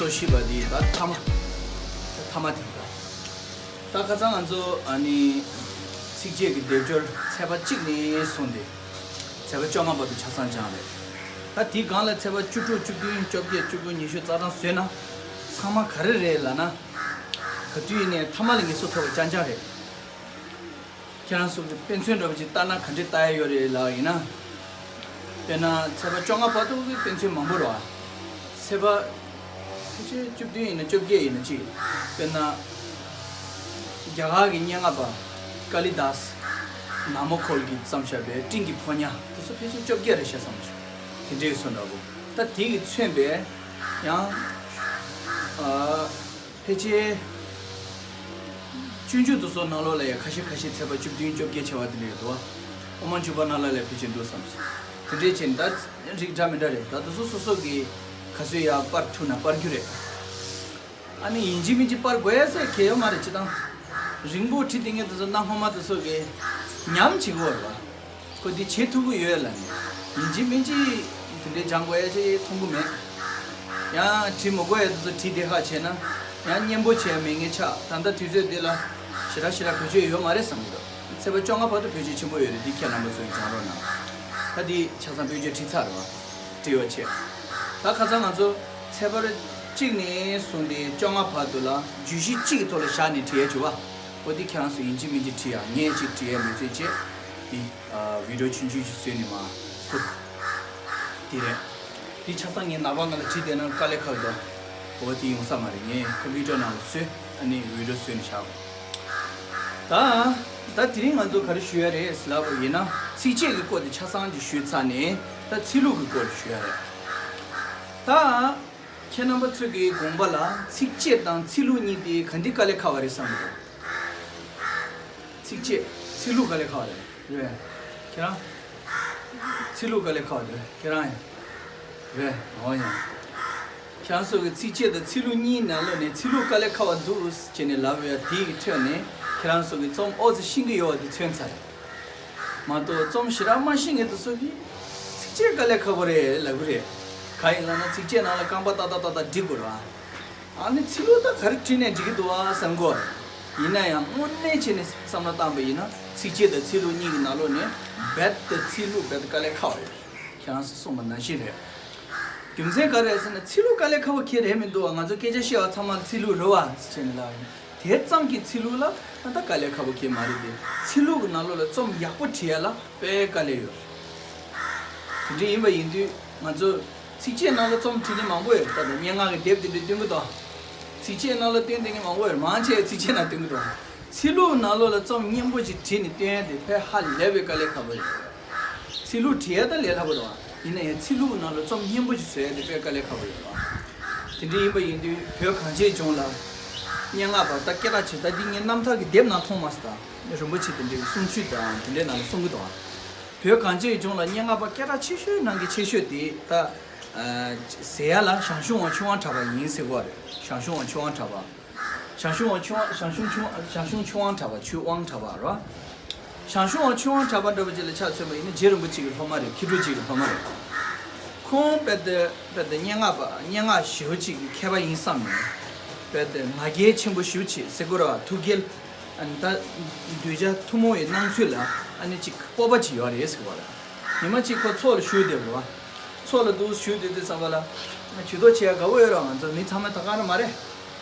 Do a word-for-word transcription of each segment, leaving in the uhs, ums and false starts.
ཤེས་པ་འདི་ད་ཐ་མ། ཐ་མ་དེ་ད། ད་ཁ་སང་ང་ཚོ་ཨ་ནི་ཚིགས་བཅད་ཀྱི་སྡེབ་སྦྱོར་ཚེག་བར་གཅིག་ནས་བཟུང་སྟེ་ཚེག་བར་བཅོ་ལྔ་བར་དུ་ཆ་ཚང་སྦྱངས་རེད། ད་དེའི་སྒང་ལ་ཚེག་བར་བཅུ་དྲུག་བཅུ་བདུན་བཅོ་བརྒྱད་བཅུ་དགུ་ཉི་ཤུ་རྩ་གྲངས་བཟོས་ན་ཚང་མ་ག་རེ་རེད་ལབ་ན། ག་དུས་ཡིན་ནའི་ཐ་མ་ལ་ངེས་སུ་ཐོགས་པའི་རྐྱང་རྐྱང་རེད། ཁྱེད་རང་ཚོ་གི་དཔེ་མཚོན་འདྲ་པོ་ཅིག་ལྟ་ན་ག་འདྲས་ལྟ་ཡ་ཡོད་རེད་ལབ་ཡིན་ན། དཔེར་ན་ཚེག་བར་བཅོ་ལྔ་བར་དུ་གི་དཔེ་མཚོན་མང་པོ་རེད་བ། ཚེག་བར་ཕལ་ཆེར་བཅུ་བདུན་ཡིན་ན་བཅོ་བརྒྱད་ཡིན་ན་གཅིག་དཔེར་ན་རྒྱ་གར་གྱི་སྙན་ངག་པ་ཀ་ལི་དཱས་ནཱ་མོ་ཁོལ་གྱིས་བརྩམས་བཞག་པའི་སྤྲིན་གྱི་ཕོ་ཉ་དེ་ཚོ་ཕལ་ཆེར་བཅོ་བརྒྱད་རེད་ཤག་བསམ་བྱུང་། དེ་འདྲའི་བཟོ་འདྲ་པོ། ད་དེ་གི་མཚོན་པའི་ཡང་ཨ། ཕལ་ཆེར། སྤྱོད་འཇུག་དེ་ཚོ་ནང་ལོགས་ལ་ཡང་ཁ་ཤས་ཁ་ཤས་ཚེག་བར་བཅུ་བདུན་བཅོ་བརྒྱད་བྱས་པ་དེ་འདྲ་ཡོད་དོ། དབུ་མ་འཇུག་པ་ནང་ལོགས་ལ་ཕལ་ཆེར་འདུག་བསམ་སོང་། དེ་འདྲས་བྱས་ནས་ད་རིགས་འདྲ་མི་འདྲ་རེད། ད་དེ་ཚོ་སོ་སོ་གི་ག་ཚོད་ཡར་སྤར་ཐུབ་ན་སྤར་རྒྱུ་རེད། ཨ་ནི་ཡིན་གཅིག་མིན་གཅིག་སྤར་དགོས་ཡ་ཟེར་གལ་ཡོད་མ་རེད། སྤྱིར་བཏང་རིང་པོ་བྲིས་བསྡད་མཁན་དེ་ཚོ་གནའ་སྔོན་མ་དེ་ཚོ་གི་ཉམས་བྱེད་དགོས་རེད་བ། ཁོ་འདི་བྱེད་ཐུབ་ཀྱི་ཡོད་ལབ་ནས། ཡིན་གཅིག་མིན་གཅིག་དེ་འདྲའི་སྦྱང་དགོས་ཡ་ཅིག་མཐོང་གི་མེད། ཡང་བྲིས་མི་དགོས་ཡ་དེ་ཚོ་བྲིས་བསྡད་ཁག་བྱས་ན་ཡང་སྙན་པོ་བྱས་ཡ་མེད་མཁན་ཆགས། ད་ལྟ་དུས་ཚོད་འདི་ལ་ཞེ་དྲག་ཞེ་དྲག་བེད་སྤྱོད་ཡོད་མ་རེད་བསམ་གྱི་འདུག་ཚེག་བར་བཅོ་ལྔ་བར་དུ་བེད་སྤྱོད་ཆེན་པོ་ཡོད་རེད། འདི་ཁྱེད་རྣམ་པ་ཚོས་སྦྱང་རོགས་གནང་། ད་འདི་ཆ་ཚང་བེད་སྤྱོད་བྲིས་ཚར་རེད་བ། བྲིས་ཡོད་ཆེ། ད་ཁ་སང་ང་ཚོ་ཚེག་བར་གཅིག་ནས་བཟུང་སྟེ་བཅོ་ལྔ་བར་དུ་ལ་བརྗོད་གཞི་གཅིག་གི་ཐོག་ལ་བཞག་ནས་བྲིས་ཡ་བྱུང་བ། འོ་འདི་ཁྱེད་རང་ཚོ་ཡིན་གཅིག་མིན་གཅིག་བྲིས་ཡ། ངས་གཅིག་བྲིས་ཡ་མི་ཚོད་ཅེས་འདི། ཨ། བི་ཌིའོ་ཆུང་ཆུང་ཞིག་བཟོས་ནས་མར་ཕུབ། དེ་རེད། འདི་ཆ་ཚང་ངས་ནངས་པ་ང་ལ་བྲིས་བསྡད་ན་དཀའ་ལས་ཁག་འདུག་འོ་དེ་ཡོང་ས་མ་རེད། ངས་ཁམ་པུ་ཊར་ནང་ལ་བཟོས། ཨ་ནི་བི་ཌིའོ་བཟོས་ནས་བཞག་ད། ད་དེ་རིང་ང་ཚོ་ག་རེ་ཞུ་ཡ་རེད་ལབ་པ་ཡིན་ན། ཚིགས་བཅད་ཀྱི་སྐོར་དེ་ཆ་ཚང་ཅིག་ཞུས་ཚར་ནས་ད་ཚིག་ལྷུག་གི་སྐོར་ཞུ་ཡ་རེད། ད་ཁྱེད་རྣམ་པ་ཚོ་གི་དགོངས་པ་ལ་ཚིགས་བཅད་དང་ཚིག་ལྷུག་གཉིས་དེ་ག་འདི་དཀའ་ལས་ཁག་པ་རེད་བསམ་གྱི་འདུག་ཚིགས་བཅད་ཚིག་ལྷུག་དཀའ་ལས་ཁག་པ་རེད། རེད། ཁྱེད་རང་། ཚིག་ལྷུག་དཀའ་ལས་ཁག་པ་རེད། ཁྱེད་རང་ཡང་། རེད། འོ་ཡང་། ཁྱེད་རང་ཚོ་གི་ཚིགས་བཅད་དང་ཚིག་ལྷུག་གཉིས་ནང་ལོགས་ནས་ཚིག་ལྷུག་དཀའ་ལས་ཁག་པ་འདུག་ཟེར་ནས་ལབ་ཡ་དེ་གི་ཁྲོད་ནས་ཁྱེད་རང་ཚོ་གི་རྩོམ་ཨོ་ཙི་ཤེས་ཀྱི་ཡོད་པ་དེ་མཚོན་ཚར་རེད། མ་གཏོགས་རྩོམ་ཞེ་དྲག་མ་ཤེས་མཁན་དེ་ཚོ་གིས་ཚིགས་བཅད་དཀའ་ལས་ཁག་པོ་རེད་ལབ་གི་རེད། གང་ཡིན་ལབ་ན་ཚིགས་བཅད་ནང་ལ་རྐང་པ་ཏག་ཏག་ཏག་ཏག་སྒྲིག་དགོས་རེད་བ། ཨ་ནི་ཚིག་ལྷུག་ད་ག་རེ་བྲིས་ནས་འགྲིག་གི་འདུག་བ་བསམ་གོ། ཡིན་ན་ཡང་དངོས་གནས་བྱས་ནས་བསམ་བློ་བཏང་པ་ཡིན་ན་ཚིགས་བཅད་དང་ཚིག་ལྷུག་གཉིས་ཀྱི་ནང་ལོགས་ནས་རྦད་དེ་ཚིག་ལྷུག་རྦད་དེ་དཀའ་ལས་ཁག་པོ་རེད། ཁྱེད་རང་ཚོས་གསུངས་པ་ནང་བཞིན་རེད། རྒྱུ་མཚན་ག་རེ་རེད་ཟེར་ན་ཚིག་ལྷུག་དཀའ་ལས་ཁག་པོ་ཁྱེད་རེད་མི་འདུག་བ། ང་ཚོ་སྐད་ཆ་བཤད་པ་ཚང་མ་ལ་ཚིག་ལྷུག་རེད་བ་ཟེར་ནས་ལབ་ཡིན། དེ་ཙམ་གྱི་ཚིག་ལྷུག་ལ་ད་དཀའ་ལས་ཁག་པོ་ཁྱེད་མ་རེད་དེ། ཚིག་ལྷུག་གི་ནང་ལོགས་ལ་རྩོམ་ཡག་པོ་བྲིས་ཡ་ལ་དཔེ་དཀའ་ལས་ཡོད་རེད། དེ་འདྲ་ཡིན་པ་ཡིན་དུས་ང་ཚོ་ཚིགས་བཅད་ནང་ལ་རྩོམ་བྲིས་མཁན་མང་པོ་ཡོད་རེད། ད་ལྟ་སྙན་ངག་གི་དེབ་དེ་འདྲ་སྟོན་གི་འདུག་ཚིགས་བཅད་ནང་ལ་སྟོན་བསྡད་མཁན་མང་པོ་ཡོད་རེད། མང་ཆེ་བ་ཚིགས་བཅད་ནང་སྟོན་གི་འདུག་ཚིག་ལྷུག་ནང་ལོགས་ལ་རྩོམ་སྙན་པོ་ཅིག་བྲིས་ནས་སྟོན་ཡ་དེ་དཔེ་ཧ་ལས་པའི་དཀའ་ལས་ཁག་པོ་རེད། ཚིག་ལྷུག་བྲིས་ཡ་ད་ལས་སླ་པོ་རེད་བ། ཡིན་ན་ཡང་ཚིག་ལྷུག་ནང་ལ་རྩོམ་སྙན་པོ་ཅིག་བཟོ་ཡ་དེ་དཔེ་དཀའ་ལས་ཁག་པོ་ཡོད་རེད་བ། དེ་འདྲ་ཡིན་པ་ཡིན་དུས་བོད་གངས་ཅན་ལྗོངས་ལ་སྙན་ངག་པ་ད་སྐད་གྲགས་ཆེ། ད་འདི་ངས་རྣམ་ཐར་གྱི་དེབ་ནང་མཐོང་མ་སོང་། ད་རིན་པོ་ཆེ་དེ་འདྲའི་གསུང་ཆོས་དང་དེ་འདྲའི་ནང་ལ་གསུང་གི་འདུག་བ། བོད་གངས་ཅན་ལྗོངས་ལ་སྙན་ངག་པ་སྐད་གྲགས་ཆེ་ཤོས་ནང་གི་ཆེ་ཤོས་དེ་ད་ཟེར་ཡ་ལ་ཞང་ཞུང་དབང་ཆོས་དབང་གྲགས་པ་ཡིན་ཟེར་གོ་རེད། ཞང་ཞུང་དབང་ཆོས་དབང་གྲགས་པ། ཞང་ཞུང་དབང་ཆོས་དབང་། ཞང་ཞུང་ཆོས་དབང་། ཞང་ཞུང་ཆོས་དབང་གྲགས་པ། ཆོས་དབང་གྲགས་པ་རེད་བ། ཞང་ཞུང་དབང་ཆོས་དབང་གྲགས་པ་འདྲ་པོ་ཅིག་ལ་ཆ་མཚོན་པ་ཡིན་ན་རྗེ་རིན་པོ་ཆེ་གི་སློབ་མ་རེད། མཁས་གྲུབ་རྗེ་གི་སློབ་མ་རེད། ཁོང་རྦད་དེ་རྦད་དེ་སྙན་ངག་པ། སྙན་ངག་ཞེ་པོ་ཅིག་གི་མཁས་པ་ཡིན་བསམ་ནས། རྦད་དེ་ང་རྒྱལ་ཆེན་པོ་ཞེ་པོ་ཅིག་ཟེར་དགོས་རེད་བ། ཐུགས་རྒྱལ། ཨ་ནི་ད་གདུལ་བྱ་ཐུན་མོང་བའི་སྣང་ཚུལ་ལ་ཨ་ནི་ཅིག་སྤོབས་པ་ཅིག་ཡོད་རེད་ཟེར་བ་རེད། ཉི་མ་གཅིག་ཁོ་ཚོགས་ལ་བཞུགས་བསྡད་པ་རེད་བ། ཚོགས་ལ་འདུག་བཞུགས་བསྡད་དུས་ཙམ་པ་ལ་ཇུས་གཏོགས་བྱེད་ཡ་དགའ་པོ་ཡོད་རེད་བ། ང་ཚོ་མི་ཚང་མ་ད་ག་རེ་མ་རེད།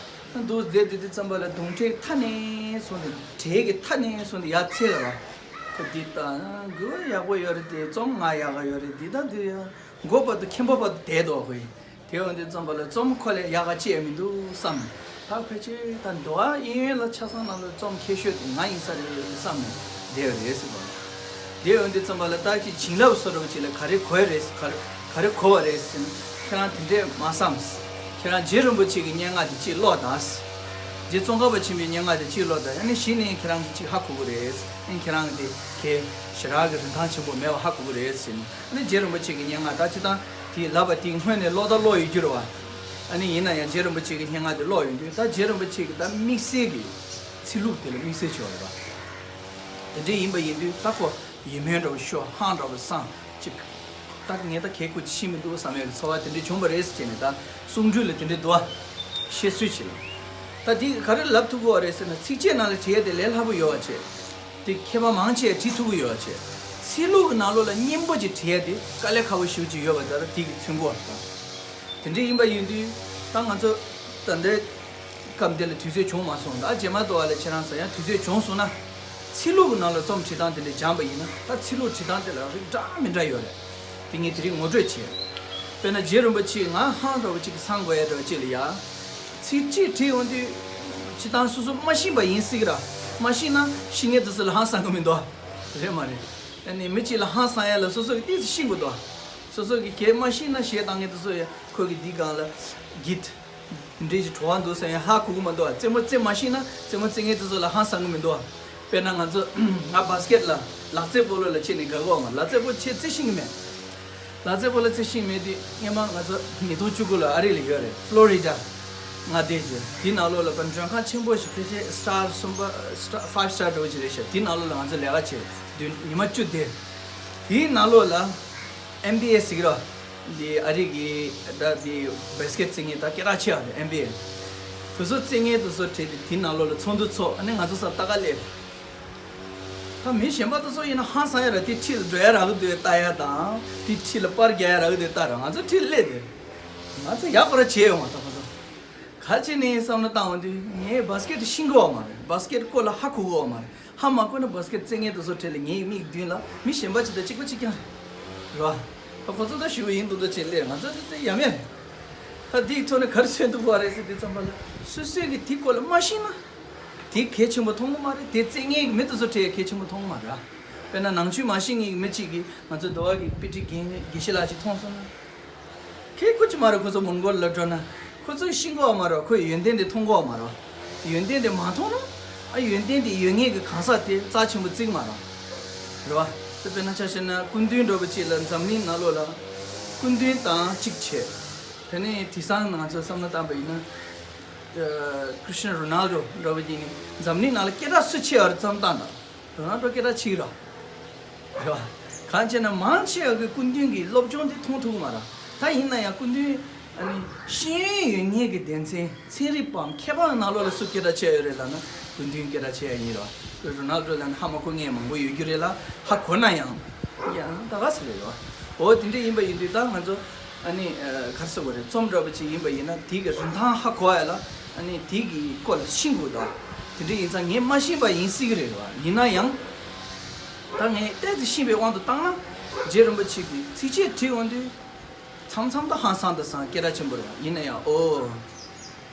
འདུག་བསྡད་དུས་དུས་ཙམ་པ་ལ་དུང་ཁྲའི་མཐའ་ནས་བཟུང་སྟེ་གྲལ་གྱི་མཐའ་ནས་བཟུང་སྟེ་ཡར་འཚལ་ལ་བ། ཁོ་འདི་ལྟ་དགོས་ཡག་པོ་ཡོད་རེད་དེ། རྩོམ་ང་ཡག་ག་ཡོད་རེད། འདི་ལྟ་འདི་ཡ་མགོ་བར་དུ་མཁན་པོ་བར་དུ་བསྡད་འདུག་ཁོ་ཡིན། དེ་འོན་ཏེ་རྩོམ་པ་ལ་རྩོམ་ཁོ་ལས་ཡག་ག་ཅི་ཡང་མི་འདུག་བསམ། ད་ཕལ་ཆེར་ད་འདུག་ཨ། གཡས་གཡོན་ལ་ཆ་ཚང་ནང་ལ་རྩོམ་མཁས་ཤོས་དེ་ང་ཡིན་ས་རེད་བསམ་ནས་བསྡད་ཡོད་རེད་ཟེར་བ། དེ་འོན་ཏེ་རྩོམ་པ་ལ་ད་ཅིག་བྱིན་རླབས་བཟོ་འདྲ་བ་ཅིག་ལ་ག་རེ་གོ་ཡ་རེད། ག་རེ་ག་རེ་གོ་བ་རེད་ཟེར་ན། ཁྱེད་རང་དེ་འདྲས་མ་བསམ། ཁྱེད་རང་རྗེ་རིན་པོ་ཆེ་གི་སྙན་ངག་དེ་ཅིག་ཀློག་དང་། རྗེ་ཙོང་ཁ་པ་ཆེན་པོའི་སྙན་ངག་དེ་ཅིག་ཀློག་དང་། ཨ་ནི་གཞི་ནས་ཁྱེད་རང་གི་ཅིག་ཧ་གོ་གི་རེད། ཨ་ནི་ཁྱེད་རང་གི་དེ་གལ་ཞེ་དྲག་གི་རིན་ཐང་ཆེན་པོ་མེད་པ་ཧ་གོ་གི་རེད་ཟེར་ནས། ཨ་ནི་རྗེ་རིན་པོ་ཆེ་གི་སྙན་ངག་ད་སྤྱིར་བཏང་དེ་ལབ་པ་དེ་སྔོན་ནས་ཀློག་ད་ཀློག་ཡོད་རྒྱུ་རེད་བ། ཨ་ནི་ཡིན་ན་ཡང་རྗེ་རིན་པོ་ཆེ་གི་སྙན་ངག་དེ་ཀློག་ཡོང་དུས་ད་རྗེ་རིན་པོ་ཆེ་གི་ད་དམིགས་བསལ་གྱི་ཚིག་ལྷུག་དེ་ལ་དམིགས་བསལ་བྱས་པ་རེད་བ། དེ་འདྲ་ཡིན་པ་ཡིན་དུས་ད་ཁོ་ཡིད་སྨོན་འདྲ་བོ་ཤོར། ཧང་འདྲ་བོ་སངས་ཅིག་ད་ངས་ད་གལ་ཁུ་ཅིག་ཤེས་མི་འདུག་བསམ་ཡག་གི་ཚོར་བ་དེ་འདྲ་བྱུང་བ་རེད་ཟེར་ནས། ད་གསུང་སྒྲོས་ལ་དེ་འདྲ་འདུག་བ། བཤད་སྲོལ་ཅིག་ལ། ད་དེ་ག་རེ་ལབ་ཐུབ་ཀྱི་ཡོད་རེད་ཟེར་ན། ཚིགས་བཅད་ནང་ལ་བྲིས་ཡ་དེ་ལས་སླ་པོ་ཡོད་པ་བྱས། དེ་མཁས་པ་མང་ཆེ་བྲིས་ཐུབ་ཀྱི་ཡོད་པ་བྱས། ཚིག་ལྷུག་གི་ནང་ལོགས་ལ་སྙན་པོ་ཅིག་བྲིས་ཡ་དེ་དཀའ་ལས་ཁག་པོ་ཞེ་པོ་ཅིག་ཡོད་པ་ད་ལྟ་དེ་གི་མཚོན་གྱི་ཡོད་རེད་ད། དེ་འདྲ་ཡིན་པ་ཡིན་དུས་ད་ང་ཚོ་ད་ལྟའི་སྐབས་འདི་ལ་དུས་ཚོད་བྱུང་མ་སོང་། ད་རྗེས་མ་དུ་བ་ལ་ཁྱེད་རང་ཚོ་ཡང་དུས་ཚོད་བྱུང་སོང་ན། ཚིག་ལྷུག་གི་ནང་ལ་རྩོམ་བྲིས་སྟངས་དེ་འདྲ་སྦྱངས་པ་ཡིན་ན། ད་ཚིག་ལྷུག་བྲིས་སྟངས་དེ་ལ་རིགས་འདྲ་མི་འདྲ་ཡོད་རེད། དེ་ངས་དེ་རིང་ངོ་སྤྲོད་བྱེད། དཔེར་ན་རྗེ་རིན་པོ་ཆེས་ང་ཧང་འདྲ་བོ་གཅིག་གི་སང་དགོས་ཡ་འདྲ་བོ་གཅིག་ལ་ཡ། ཚིག་གཅིག་བྲིས་ཡོང་དུས། སྤྱིར་བཏང་སོ་སོ་མ་ཤེས་པ་ཡིན་སྲིད་ཀྱི་ར། མ་ཤེས་ན་ཤེས་མཁན་དེ་ཚོ་ལ་ཧང་སང་གི་མི་འདུག་རེད་མ་རེད། ཨ་ནི་མི་གཅིག་ལ་ཧང་སང་ཡ་ལ་སོ་སོ་གིས་ཏོག་ཙམ་ཤེས་དགོས་འདུག་སོ་སོ་གིས་གལ་མ་ཤེས་ན་གཞས་བཏང་མཁན་དེ་ཚོ་ཡ་ཁོ་གིས་འདི་སྒང་ལ་གིད། འདྲེ་ཞིག་བྲོ་བ་འདུག་ཟེར་ཡང་ཧ་གོ་གི་མི་འདུག་རྩེད་མོ་རྩེ་མ་ཤེས་ན་རྩེད་མོ་རྩེ་མཁན་དེ་ཚོ་ལ་ཧང་སང་གི་མི་འདུག་དཔེར་ན་ང་ཚོ་ང་བཱ་སི་ཀེཊ་ལ་ལག་རྩེད་སྤོ་ལོ་ལ་ཆས་ནས་དགའ་གོ་མ། ལག་རྩེད་སྤོ་ཆས་རྩེ་ཤེས་ཀྱི་མེད། ལག་རྩེད་སྤོ་ལོ་རྩེ་ཤེས་ཀྱི་མེད་དུས་སྔོན་མ་ང་ཚོ་ཉིས་སྟོང་བཅུ་དགུ་ལ་ཨ་རི་ལ་ཡོད་རེད། ཕློ་རི་ཌ་མངའ་སྡེ་ཞིག་དེའི་ནང་ལོགས་ལ་པ་མགྲོན་ཁང་ཆེན་པོ་ཞིག་ཕལ་ཆེར་སི་ཊར་གསུམ་པ་སི་ཊར་ཕའིབ་སི་ཊར་འདྲ་བོ་ཞིག་རེད་ཤག་དེའི་ནང་ལོགས་ལ་ང་ཚོ་ལས་ཀ་བྱས་དུས་ཉི་མ་བཅུ་བསྡད། དེའི་ནང་ལོགས་ལ་ཨེན་བི་ཨེ་ཟེར་གི་ར། འདི་ཨ་རི་གི་ད་འདི་བཱ་སི་ཀེཊ་རྩེ་མཁན་ད་སྐད་གྲགས་ཆེ་བ་རེད། ཨེན་བི་ཨེ། དེ་ཚོ་རྩེ་མཁན་དེ་ཚོ་གྲས་དེ་དེའི་ནང་ལོགས་ལ་ཚོགས་འདུ་ཚོགས། ཨ་ནི་ང་ཚོ་ས་ལྟ་ག་སླེབས། ད་མི་གཞན་པ་དེ་ཚོ་ཡིན་ན་ཧང་སང་ཡ་ར། དེ་འཁྲིས་ལ་འགྲོ་ཡ་རག་གི་འདུག་ལྟ་ཡ་དང་། དེ་འཁྲིས་ལ་པར་རྒྱག་ཡ་རག་གི་འདུག་ལྟ་ར། ང་ཚོ་འཁྲིས་སླེབས་དེ། ང་ཚོ་ཡག་པོ་ར་བྱས་ཡོང་བ་ད་ཁོ་ཚོ། ག་ཅི་ནས་བསམ་བློ་བཏང་འོང་དུས་ངས་བཱ་སི་ཀེཊ་ཤེས་ཀྱི་ཡོད་མ་རེད། བཱ་སི་ཀེཊ་སྐོར་ལ་ཧ་གོ་གི་ཡོད་མ་རེད། ཧ་མ་གོ་ན་བཱ་སི་ཀེཊ་རྩེ་མཁན་དེ་ཚོ་གྲས་ལ་ངའི་མིག་མདུན་ལ་མི་གཞན་པ་ཅིག་དང་གཅིག་པ་གཅིག་རྐྱང་རེད་བ། ད་ཁོ་ཚོ་ད་ཞུ་བ་ཡིན་འདུག་ད་ཅེས་སླེབས། ང་ཚོ་ད་ཡ་མེད་རེད། ད་འདིའི་ཐོག་ནས་ག་རེ་མཚོན་ཐུབ་པ་རེད་ཟེར་དུས་ཙམ་པ་ལ། སོ་སོས་ཀྱི་དེའི་སྐོར་ལ་མ་ཤེས་ན་དེ་གལ་ཆེན་པོ་མཐོང་གི་མ་རེད། དེ་རྩེ་མཁན་གྱི་མི་དེ་ཚོ་གྲས་གལ་ཆེན་པོ་མཐོང་གི་མ་རེད། དཔེར་ན་ནང་ཆོས་མ་ཤེས་མཁན་གྱི་མི་གཅིག་གིས་ང་ཚོ་འདི་བ་གི་དཔེ་ཁྲིད་མཁན་དགེ་བཤེས་ལགས་ཅིག་མཐོང་སོང་ན། ཁྱད་ཁོ་ཅི་མ་རེད། ཁོ་ཚོ་མོན་གྷོ་ལ་འགྲོ་ན་ཁོ་ཚོ་ཤེས་གོ་བ་མ་རེད། ཁོས་ཡོན་ཏན་དེ་མཐོང་གོ་བ་མ་རེད། ཡོན་ཏན་དེ་མ་མཐོང་ན། ཨ་ཡོན་ཏན་དེ་ཡོད་མཁན་གྱི་གང་ཟག་དེ་རྩ་ཆེན་པོ་བརྩི་གི་མ་རེད། རེད་བ། དེ་དཔེར་ན་ཆ་བཞག་ན་སྐུ་མདུན་འདྲ་པོ་ཅིག་ལ་འཛམ་གླིང་ནང་ལོགས་ལ་སྐུ་མདུན་དང་གཅིག་བྱས། དེ་ནས་དེང་སང་ང་ཚོ་བསམ་བློ་བཏང་པ་ཡིན་ན། ཨ་ཀྲི་སི་ཊི་ཡ་ནོ་རོ་ནཱལ་ཌོ་འདྲ་པོ་ཅིག་ནི་འཛམ་གླིང་ནང་ལ་སྐད་གྲགས་སུ་ཆེ་བར་བསམ་བཏང་དང་། རོ་ནཱལ་ཌོ་སྐད་གྲགས་ཆེ་གི་རེད། རེད་བ། གང་བྱས་ན་མང་ཆེ་བ་གིས་སྐུ་མདུན་གྱི་སློབ་སྦྱོང་དེ་མཐོང་ཐུབ་ཀྱི་མ་རེད། ད་ཡིན་ན་ཡང་སྐུ་མདུན་ཨ་ནི་ཤེས་ཡོན་ཡོད་མཁན་གྱི་སྡེ་ཚན་ཚན་རིག་པའམ་མཁས་པའི་ནང་ལོགས་ལ་སུ་སྐད་གྲགས་ཆེ་ཡོད་རེད་ལབ་ན་སྐུ་མདུན་སྐད་གྲགས་ཆེ་ཡ་ཡིན་རེད་བ། རོ་ནཱལ་ཌོ་ལབ་ན་ཧ་མ་གོ་མཁན་མང་པོ་ཡོད་རྒྱུ་རེད་ལ། ཧ་གོ་ན་ཡང་ཡང་ད་ག་ཟེར་རེད་བ། འོ་དེ་འདྲ་ཡིན་པ་ཡིན་དུས་ད་ང་ཚོ། ཨ་ནི་ཨ་ག་རེ་ཟེར་དགོས་རེད། རྩོམ་འདྲ་པོ་ཅིག་ཡིན་པ་ཡིན་ན་དེ་གི་རིན་ཐང་ཧ་གོ་ཡ་ལ། ཨ་ནི་དེ་གི་སྐོར་ལ་ཤེས་དགོས་དང་། དེ་འདྲ་ཡིན་ཙང་ངས་མ་ཤེས་པ་ཡིན་སྲིད་ཀྱི་རེད་བ། ཡིན་ན་ཡང་། ད་ངས་ཏོག་ཙམ་ཤེས་པའི་དབང་དུ་བཏང་ན། རྗེ་རིན་པོ་ཆེ་གིས་ཚིགས་བཅད་བྲིས་འོང་དུས། མཚམས་མཚམས་ད་ཧང་སང་དང་སང་སྐད་གྲགས་ཆེན་པོ་རེད་བ། ཡིན་ན་ཡང་ཨོ།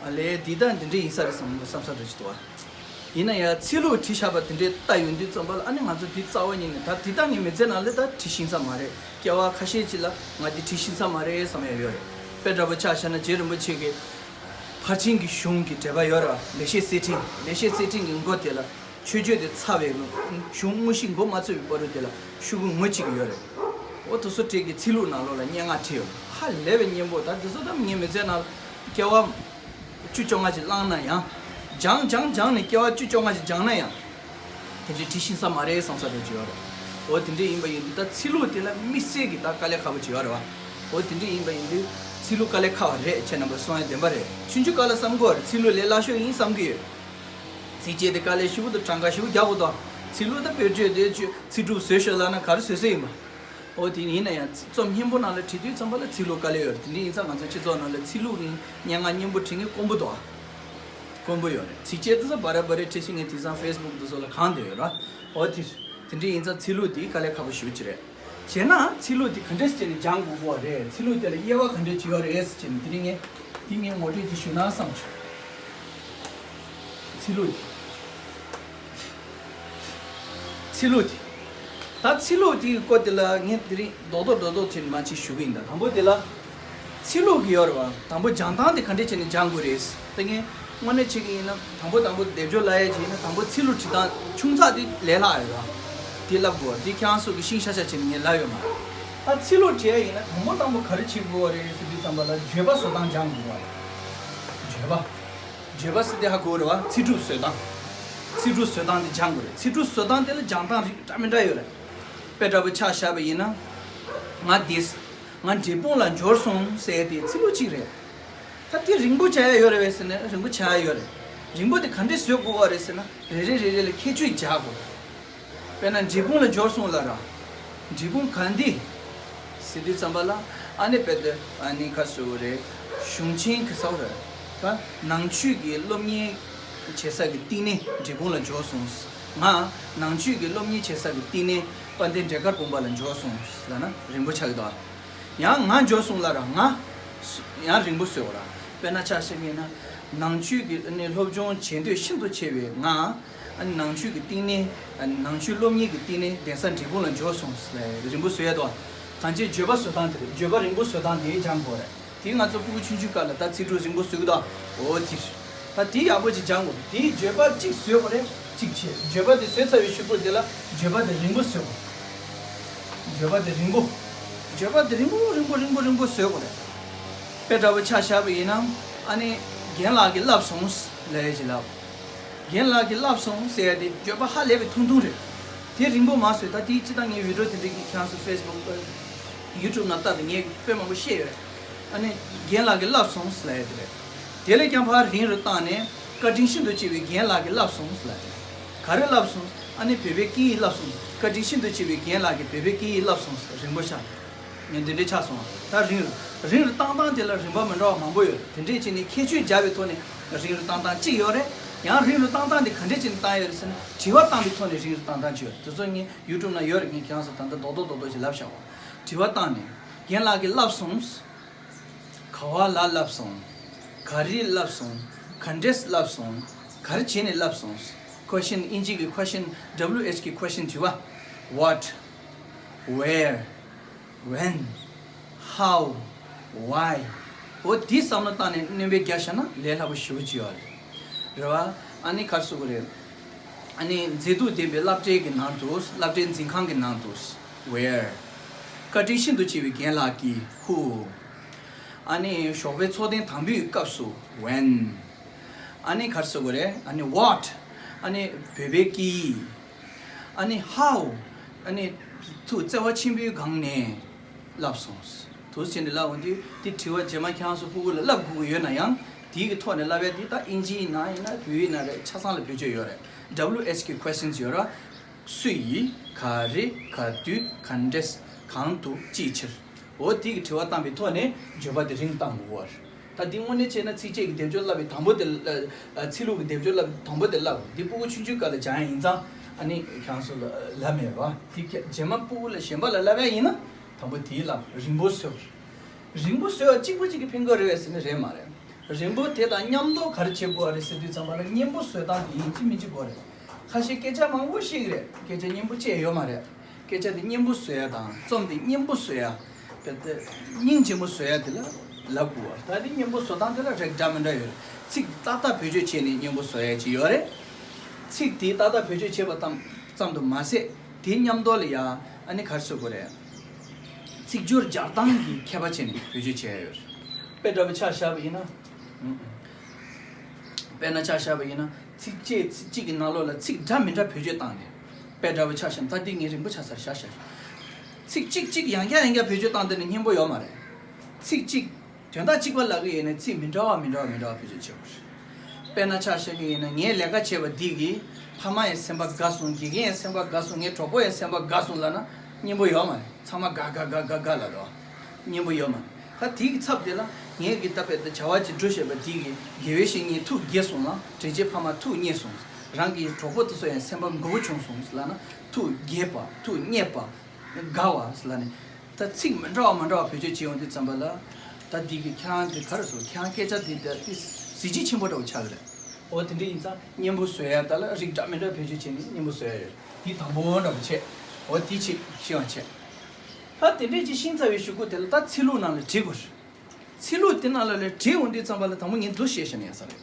ཨ་ལས་འདི་ད་འདི་འདྲ་ཡིན་ས་རེད་བསམ་བསམ་ས་འདྲ་ཞིག་འདུག་བ། ཡིན་ན་ཡང་ཚིག་ལྷུག་བྲིས་བཞག་པ་དེ་འདྲའི་ལྟ་ཡོང་དུས་ཙམ་པ་ལ། ཨ་ནི་ང་ཚོ་འདི་རྩ་བ་ཉིད་ནས་ད་འདི་ད་ངས་མི་ཚེ་ནང་ལ་ད་བྲིས་ཤེས་ས་མ་རེད། སྐྱེ་བ་ཁ་ཤས་ཅིག་ལ་ང་འདི་བྲིས་ཤེས་ས་མ་རེད་བསམ་ཡ་ཡོད་རེད། དཔེ་འདྲ་པོ་ཆ་བཞག་ན་རྗེ་རིན་པོ་ཆེ་གི་ཕར་ཕྱིན་གྱི་གཞུང་གི་འགྲེལ་པ་ཡོད་རེད་བ། ལེགས་བཤད་གསེར་ཕྲེང་། ལེགས་བཤད་གསེར་ཕྲེང་གི་མགོ་དེ་ལ་མཆོད་བརྗོད་དེ་ཚར་བའི་གཞུང་དངོས་གཞི་མགོ་མ་ཚོས་པའི་བར་དུ་དེ་ལ་ཤོག་གུ་ངོ་གཅིག་ཡོད་རེད། འོ་དེ་ཚོ་བྲིས་ཀྱི་ཚིག་ལྷུག་ནང་ལོགས་ལ་སྙན་ངག་བྲིས་ཡོད། ཧ་ལས་པའི་སྙན་པོ། ད་འདི་ཚོ་ད་ངའི་མི་ཚེ་ནང་ལ་སྐྱེ་བ་བཅུ་བཅོ་ལྔ་ཞིག་བླངས་ན་ཡང་། སྦྱངས་སྦྱངས་སྦྱངས་ནས་སྐྱེ་བ་བཅུ་བཅོ་ལྔ་ཞིག་སྦྱངས་ན་ཡང་། དེ་འདྲའི་བྲིས་ཤེས་ས་མ་རེད་བསམ་ས་རེད་ཅིག་ཡོད་རེད། འོ་དེ་འདྲ་ཡིན་པ་ཡིན་དུས་ད་ཚིག་ལྷུག་དེ་ལ་དམིགས་བསལ་གྱི་ད་དཀའ་ལས་ཁག་པོ་ཅིག་ཡོད་རེད་བ། འོ་དེ་འདྲ་ཡིན་པ་ཡིན་དུས་ཚིག་ལྷུག་དཀའ་ལས་ཁག་པ་རེད་ཅེས་རྣམ་པ་གསུང་ཡ་བདེན་པ་རེད། ཆུང་ཆུང་སྐབས་ལ་བསམ་གྱི་ཡོད་རེད། ཚིག་ལྷུག་ལས་སླ་ཤོས་ཡིན་བསམ་གྱི་ཡོད། ཚིགས་བཅད་དེ་དཀའ་ལས་ཞེ་པོ་དང་གྲངས་ཀ་ཞེ་པོ་རྒྱག་དགོས་དང་། ཚིག་ལྷུག་ད་དཔེར་བརྗོད་དེ་ཚིག་གྲུབ་བཟོས་ཤོག་ལབ་ན་ག་རེ་བཟོས་ས་ཡིན་པ། འོ་དེ་ཡིན་ན་ཡང་རྩོམ་སྙན་པོ་ནང་ལ་བྲིས་དུས་ཙམ་པ་ལ་ཚིག་ལྷུག་དཀའ་ལས་ཡོད་རེད། དེ་འདྲ་ཡིན་ཙང་ང་ཚོ་སྤྱི་ཚོགས་ནང་ལ་ཚིག་ལྷུག་གི་སྙན་ངག་སྙན་པོ་བྲིས་མཁན་དཀོན་པོ་འདུག་ཨ། དཀོན་པོ་ཡོད་རེད། ཚིགས་བཅད་དེ་ཚོ་བ་ར་བ་རེ་བྲིས་ཤེས་མཁན་དེང་སང་ཕེ་སི་བུག་དེ་ཚོ་ལ་གང་བསྡད་ཡོད་རེད། འོ་དེ་དེ་འདྲ་ཡིན་ཙང་ཚིག་ལྷུག་དེ་དཀའ་ལས་ཁག་པོ་ཞེ་པོ་ཅིག་རེད། བྱས་ན་ཚིག་ལྷུག་དེ་ག་འདྲས་བྱས་ནས་སྦྱང་དགོས་ཀྱི་རེད། ཚིག་ལྷུག་དེ་ལ་དབྱེ་བ་ག་འདྲས་ཅིག་ཡོད་རེད་ཟེར་ནས་དེ་རིང་ངས་དེ་ངས་ངོ་སྤྲོད་ཅིག་ཞུས་ན་བསམ་བྱུང་། ཚིག་ལྷུག་དེ། ཚིག་ལྷུག་དེ། ད་ཚིག་ལྷུག་དེའི་སྐོར་དེ་ལ་ངས་དེ་རིང་རྡོག་རྡོག་རྡོག་རྡོག་བྱས་ནས་མར་ཅིག་ཞུ་གི་ཡིན། ད་དང་པོ་དེ་ལ་ཚིག་ལྷུག་གི་ཡོད་རེད་བ། དང་པོ་སྦྱང་སྟངས་དེ་ག་འདྲས་བྱས་ནས་སྦྱང་དགོས་རེད། དེ་ངས་དངོས་གནས་བྱེད་ཀྱི་ཡིན་ན་དང་པོ་དང་པོ་སྡེབ་སྦྱོར་ལབ་ཡ་ཅིག་ཡིན་ན་དང་པོ་ཚིག་ལྷུག་བྲིས་སྟངས་ཆུང་ཙག་དེ་ལས་སླ་ཡོད་རེད་བ། དེ་ལབ་དགོས། དེ་ཁྱེད་རང་ཚོ་གིས་ཤེས་ཤག་ཤག་བྱས་ནས་ངས་ལབ་ཡོད་མ་རེད། ད་ཚིག་ལྷུག་བྲིས་ཡ་ཡིན་ན་དང་པོ་དང་པོ་ག་རེ་བྱེད་དགོས་པ་རེད་ཟེར་དུས་ཙམ་པ་ལ་བརྗོད་པ་བཟོ་སྟངས་སྦྱང་དགོས་པ་རེད། བརྗོད་པ། བརྗོད་པ་ཟེར་དེ་ཧ་གོ་རེད་བ། ཚིག་གྲུབ་བཟོ་སྟངས། ཚིག་གྲུབ་བཟོ་སྟངས་དེ་སྦྱང་དགོས་རེད། ཚིག་གྲུབ་བཟོ་སྟངས་དེ་ལ་སྦྱང་སྟངས་རིགས་འདྲ་མི་འདྲ་ཡོད་རེད། དཔེ་འདྲ་པོ་ཆ་བཞག་པ་ཡིན་ན། ང་འདི། ང་འབྲས་སྤུངས་ལ་འབྱོར་སོང་ཟེར་དེ་ཚིག་ལྷུག་གཅིག་རེད། ད་དེ་རིང་པོ་བྱ་ཡ་ཡོད་རེད་བས་ཟེར་ན་རིང་པོ་བྱ་ཡ་ཡོད་རེད། རིང་པོ་དེ་ག་འདྲས་བཟོ་དགོས་བ་རེད་ཟེར་ན་རེ་རེ་རེ་རེ་ལ་ཁྱད་ཆོས་སྦྱར་དགོས་རེད། དཔེར་ན་འབྲས་སྤུངས་ལ་འབྱོར་སོང་ལབ་ར། འབྲས་སྤུངས་ག་འདི་ཟེར་དུས་ཙམ་པ་ལ་ཨ་ནི་དཔེ་དེ་ཨ་ནི་ཁ་སོ་རེད། གཞུང་ཆེན་གི་ས་བ་རེད། ད་ནང་ཆོས་ཀྱི་སློབ་གཉེར་བྱེད་ས་གི་བསྟི་གནས་འབྲས་སྤུངས་ལ་འབྱོར་སོང་། ང་ནང་ཆོས་ཀྱི་སློབ་གཉེར་བྱེད་ས་གི་བསྟི་གནས་དཔལ་ལྡན་འབྲས་དཀར་དགོན་པ་ལ་འབྱོར་སོང་ལབ་ན་རིང་པོ་ཆགས་ཀྱི་འདུག་ཡང་ང་འབྱོར་སོང་ལབ་ར་ང་ཡང་རིང་པོ་བཟོས་པ་ར། དཔེར་ན་ཆ་བཞག་ན་ནང་ཆོས་ཀྱི་ཨ་ནི་སློབ་སྦྱོང་བྱེད་འདོད་ཤིན་ཏུ་ཆེ་བའི་ང་ཨ་ནི་ནང་ཆོས་ཀྱི་བསྟི་གནས་ཨ་ནི་ནང་ཆོས་སློབ་གཉེར་གྱི་བསྟི་གནས་གདན་ས་འབྲས་སྤུངས་ལ་འབྱོར་སོང་ལབ་རིང་པོ་བཟོ་ཡ་དོ། གང་ཅི་བརྗོད་པ་བཟོ་སྟངས་དེ་རེད། བརྗོད་པ་རིང་པོ་བཟོ་སྟངས་དེ་སྦྱང་དགོས་རེད། དེ་ང་ཚོ་སྤུ་གུ་ཆུང་ཆུང་སྐབས་ལ་ད་ཚིག་གྲུབ་རིང་པོ་བཟོ་གི་འདུག་འོ་དེ་རེད། ད་དེ་ཡག་པོ་ཅིག་སྦྱང་དགོས། དེའི་བརྗོད་པ་གཅིག་བཟོས་པ་རེད་གཅིག་བྱས། བརྗོད་པ་དེ་བཟོས་ཚར་བའི་གཞུག་གུ་དེ་ལ་བརྗོད་པ་དེ་རིང་པོ་བཟོས་དགོས། བརྗོད་པ་དེ་རིང་པོ། བརྗོད་པ་དེ་རིང་པོ་རིང་པོ་རིང་པོ་རིང་པོ་བཟོས་དགོས་རེད། དཔེ་འདྲ་པོ་ཆ་བཞག་པ་ཡིན་ན་ཨ་ནི་རྒན་ལགས་ཀྱིས་ལབ་སོང་ལབ་ཡ་ཅིག་ལབ། རྒན་ལགས་ཀྱིས་ལབ་སོང་ཟེར་ཡ་དེ་བརྗོད་པ་ཧ་ལས་པའི་ཐུང་ཐུང་རེད། དེ་རིང་པོ་མ་བཟོས། ད་དེའི་སྤྱི་བཏང་ངའི་བི་ཌིའོ་དེ་འདྲ་གི་ཁྱེད་རང་ཚོ་ཕེ་སི་བུག་ཡུ་ཊུབ་ནང་ལྟ་དང་ངས་དཔེ་མང་པོ་བཤད་ཡོད། ཨ་ནི་རྒན་ལགས་ཀྱིས་ལབ་སོང་ཟེར་ཡ་དེ་རེད། དེ་ལས་ཀྱང་ཕར་རིང་རུ་བཏང་ནས་བཀའ་དྲིན་ཤིན་ཏུ་ཆེ་བའི་རྒན་ལགས་ཀྱིས་ལབ་སོང་ཟེར་ཡ་དེ་རེད། ག་རེ་ལབ་སོང་། ཨ་ནི་བོད་པའི་སྐད་ཡིག་བསླབ་སོང་། བཀའ་དྲིན་ཤིན་ཏུ་ཆེ་བའི་རྒན་ལགས་ཀྱིས་བོད་པའི་སྐད་ཡིག་བསླབ་སོང་། རིང་པོ་ཆགས། ངས་འདི་འདྲའི་ཆགས་སོང་། ད་རིང་རུ་རིང་རུ་བཏང་སྟངས་དེ་ལ་རིམ་པ་མི་འདྲ་བ་མང་པོ་ཡོད་རེད། དེ་འདྲས་བྱས་ནས་ཁྱད་ཆོས་སྦྱར་བའི་ཐོག་ནས་རིང་རུ་བཏང་སྟངས་གཅིག་ཡོད་རེད། ཡང་རིང་རུ་བཏང་སྟངས་དེ་ག་འདྲས་བྱས་ནས་བཏང་ཡོད་རེད་ཟེར་ན་དྲི་བ་བཏང་བའི་ཐོག་ནས་རིང་རུ་བཏང་སྟངས་གཅིག་ཡོད་རེད། དེ་ཚོ་ངས་ཡུ་ཊུབ་ནང་ཡོད་རེད། ངས་ཁྱེད་རང་ཚོ་ད་ལྟ་རྡོག་རྡོག་རྡོག་རྡོག་ཅིག་ལབ་བཞག་པ། དྲི་བ་བཏང་ནས་རྒན་ལགས་ཀྱིས་ལབ་སོང་། ག་བ་ལ་ལབ་སོང་། ག་རེ་ལབ་སོང་། ག་འདྲས་ལབ་སོང་། ག་རེ་བྱས་ནས་ལབ་སོང་། ཁོ་ཤན། དབྱིན་ཇི་གི་ཁོ་ཤན། W H གི་ཁོ་ཤན་དྲི་བ། What? Where? When? How? Why? འོ་དེ་བསམ་བློ་བཏང་ནས་སྣོན་པ་རྒྱག་བཞག་ན་ལས་སླ་པོ་ཞེ་པོ་ཅིག་ཡོད་རེད། རེད་བ། ཨ་ནི་ག་རེ་ཟེར་དགོས་རེད། ཨ་ནི་མཛེས་སྡུག་ལྡན་པའི་སློབ་གྲྭའི་གི་ནང་དུ། སློབ་གྲྭའི་འཛིན་ཁང་གི་ནང་དུ། Where? བཀའ་དྲིན་ཤིན་ཏུ་ཆེ་བའི་རྒན་ལགས་ཀྱིས། Who? ཨ་ནི་ཞོགས་པའི་ཚོགས་ཐེངས་དང་པོའི་སྐབས་སུ། When? ཨ་ནི་ག་རེ་ཟེར་དགོས་རེད། ཨ་ནི་What? ཨ་ནི་བོད་པའི་སྐད་ཡིག་ཨ་ནི་How? ཨ་ནི་ཐུགས་བརྩེ་བ་ཆེན་པོའི་སྒང་ནས་ལབ་སོང་། འདུག་སེ་བྱས་ནས་ལབ་འོང་དུས་དེ་དྲི་བ་རྗེས་མ་ཁྱེད་རང་ཚོ་སྤུ་གུ་ལ་ལབ་དགོས་ཀྱི་ཡོད་ན་ཡང་དེའི་གི་ཐོག་ནས་ལབ་ཡ་དེ་ད་དབྱིན་ཇིའི་ནང་ཡིན་ན་བོད་ཡིག་ནང་རེད། ཆ་ཚང་ལ་བེད་སྤྱོད་ཡོད་རེད། W H གི་questions ཡོད་ར། སུ་ཡིས། ག་རེ། ག་དུས། ག་འདྲས། གང་དུ། ཅིའི་ཕྱིར། འོ་དེ་གི་དྲི་བ་བཏང་བའི་ཐོག་ནས་བརྗོད་པ་དེ་རིང་བཏང་དགོས་པ་རེད། ད་འདི་དངོས་གནས་བྱས་ན་ཚིགས་བཅད་ཀྱི་སྡེབ་སྦྱོར་བསླབ་པའི་དང་པོ་དེ། ཨ། ཚིག་ལྷུག་གི་སྡེབ་སྦྱོར་བསླབ་དང་པོ་དེ་བསླབ། འདི་སྤུ་གུ་ཆུང་ཆུང་སྐབས་ལ་སྦྱང་ཡ་ཡིན་ཙང་ཨ་ནི་ཁྱེད་རང་ཚོ་ལ་ལབ་མེད་པ། འདི་རྗེས་མ་སྤུ་གུ་ལ་གཞན་པ་ལ་བསླབ་ཡ་ཡིན་ན་དང་པོ་དེའི་བསླབ། རིང་པོ་བཟོས། རིང་པོ་བཟོས་པ་གཅིག་པོ་གཅིག་གིས་ཕན་གྱི་རེད་པས་ཟེར་ན་རེད་མ་རེད། རིང་པོ་དེ་དང་མཉམ་དུ་ག་རེ་བྱེད་དགོས་པ་རེད་ཟེར་དུས་ཙམ་པ་ལ་སྙན་པོ་བཟོ་སྟངས་དེ་ཡིན་གཅིག་མིན་གཅིག་དགོས་རེད། ཁ་ཤས་སྐད་ཆ་མང་པོ་བཤད་ཀྱི་རེད། སྐད་ཆ་སྙན་པོ་བཤད་ཡོད་མ་རེད། སྐད་ཆ་དེ་སྙན་པོ་བཟོ་ཡ་དང་རྩོམ་དེ་སྙན་པོ་བཟོ་ཡ། དཔེ་དེ་སྙིང་རྗེ་མོ་བཟོ་ཡ་དེ་ལ་ལབ་དགོས་པ། ད་དེ་སྙན་པོ་བཟོ་སྟངས་དེ་ལ་རིགས་འདྲ་མི་འདྲ་ཡོད་རེད། ཚིག་ཏག་ཏག་བེད་སྤྱོད་བྱས་ནས་སྙན་པོ་བཟོ་ཡ་ཅིག་ཡོད་རེད། ཚིག་དེ་ཏག་ཏག་བེད་སྤྱོད་བྱས་པ་ཙམ་ཙམ་དུ་མ་ཟད་དེ་མཉམ་དུ་ལ་ཡ་ཨ་ནི་ག་རེ་ཟེར་དགོས་རེད། ཚིག་སྦྱོར་སྦྱར་སྟངས་ཀྱི་ཁྱད་པར་བྱས་ནས་བེད་སྤྱོད་བྱས་ཡོད་རེད། དཔེ་འདྲ་པོ་ཆ་བཞག་པ་ཡིན་ན། ཨུ་ཨུ། དཔེར་ན་ཆ་བཞག་པ་ཡིན་ན་ཚིགས་བཅད་ཚིག་གཅིག་གི་ནང་ལོགས་ལ་ཚིག་འདྲ་མི་འདྲ་བེད་སྤྱོད་བཏང་ནས། དཔེ་འདྲ་པོ་ཆ་བཞག་ན་ད་འདི་ངས་རིང་པོ་ཆགས་ཚར་བཞག་བཞག་ཚིག་གཅིག་གཅིག་ཡང་བསྐྱར་ཡང་བསྐྱར་བེད་སྤྱོད་བཏང་དེ་ནི་སྙན་པོ་ཡོད་མ་རེད། ཚིག་གཅིག་དོན་དག་གཅིག་པ་ལབ་ཀྱི་ཡོད་ནས་ཚིག་མི་འདྲ་བ་མི་འདྲ་བ་མི་འདྲ་བ་བེད་སྤྱོད་བྱེད་དགོས་རེད། དཔེར་ན་ཆ་བཞག་གི་ཡིན་ན་ངས་ལས་ཀ་བྱས་པ་འདི་གིས་ཕ་མ་ཡི་སེམས་པ་དགའ་སོང་། དགེ་རྒན་ཡི་སེམས་པ་དགའ་སོང་། ངའི་གྲོགས་པོ་ཡི་སེམས་པ་དགའ་སོང་ལབ་ན་སྙན་པོ་ཡོད་མ་རེད། ཚང་མ་དགའ་དགའ་དགའ་དགའ་དགའ་ལབ་འདུག་སྙན་པོ་ཡོད་མ་རེད། ད་དེའི་ཚབ་དེ་ལ་ངས་གི་ད་དཔེ་ད་བྱ་བ་ཅིག་སྒྲུབ་བྱས་པ་འདི་གིས་དགེ་བའི་བཤེས་གཉེན་ཐུགས་དགྱེས་སོང་ལ་དྲིན་ཅན་ཕ་མ་ཐུགས་མཉེས་སོང་། རང་གི་གྲོགས་པོ་དེ་ཚོ་ཡང་སེམས་པ་མགུ་པོ་བྱུང་སོང་ལབ་ན་ཐུགས་དགྱེས་པ། ཐུགས་མཉེས་པ། དགའ་བ་ལབ་ནས། ད་ཚིག་མི་འདྲ་བ་མི་འདྲ་བ་བེད་སྤྱོད་བྱེད་ཡོང་དུས་ཙམ་པ་ལ། ད་འདི་གི་ཁྱེད་རང་དེ་ག་རེ་ཟེར། ཁྱེད་རང་སྐད་ཆ་དེ་ད་དེ་གཟི་བརྗིད་ཆེན་པོ་འདྲ་བོ་ཆགས་ཀྱི་རེད། འོ་དེ་འདྲ་ཡིན་ཙང་སྙན་པོ་བཟོ་ཡ་ད་ལ་རིགས་འདྲ་མི་འདྲ་བེད་སྤྱོད་བྱས་ནས་སྙན་པོ་བཟོ་ཡ་ཡོད། དེ་དང་པོ་འདྲ་བོ་བྱས། འོ་དེ་ཆེད་ཤེས་པ་བྱས། ད་དེ་འདྲས་ཅིག་ཤེས་ཚར་བའི་གཞུག་གུ་དེ་ལ་ད་ཚིག་ལྷུག་ནང་ལ་བྲིས་དགོས། ཚིག་ལྷུག་དེ་ནང་ལ་ལས་བྲིས་འོང་དུས་ཙམ་པ་ལ་དང་པོ་ངས་འདུག་བཤད་བཞག་ན་ཡག་ས་རེད།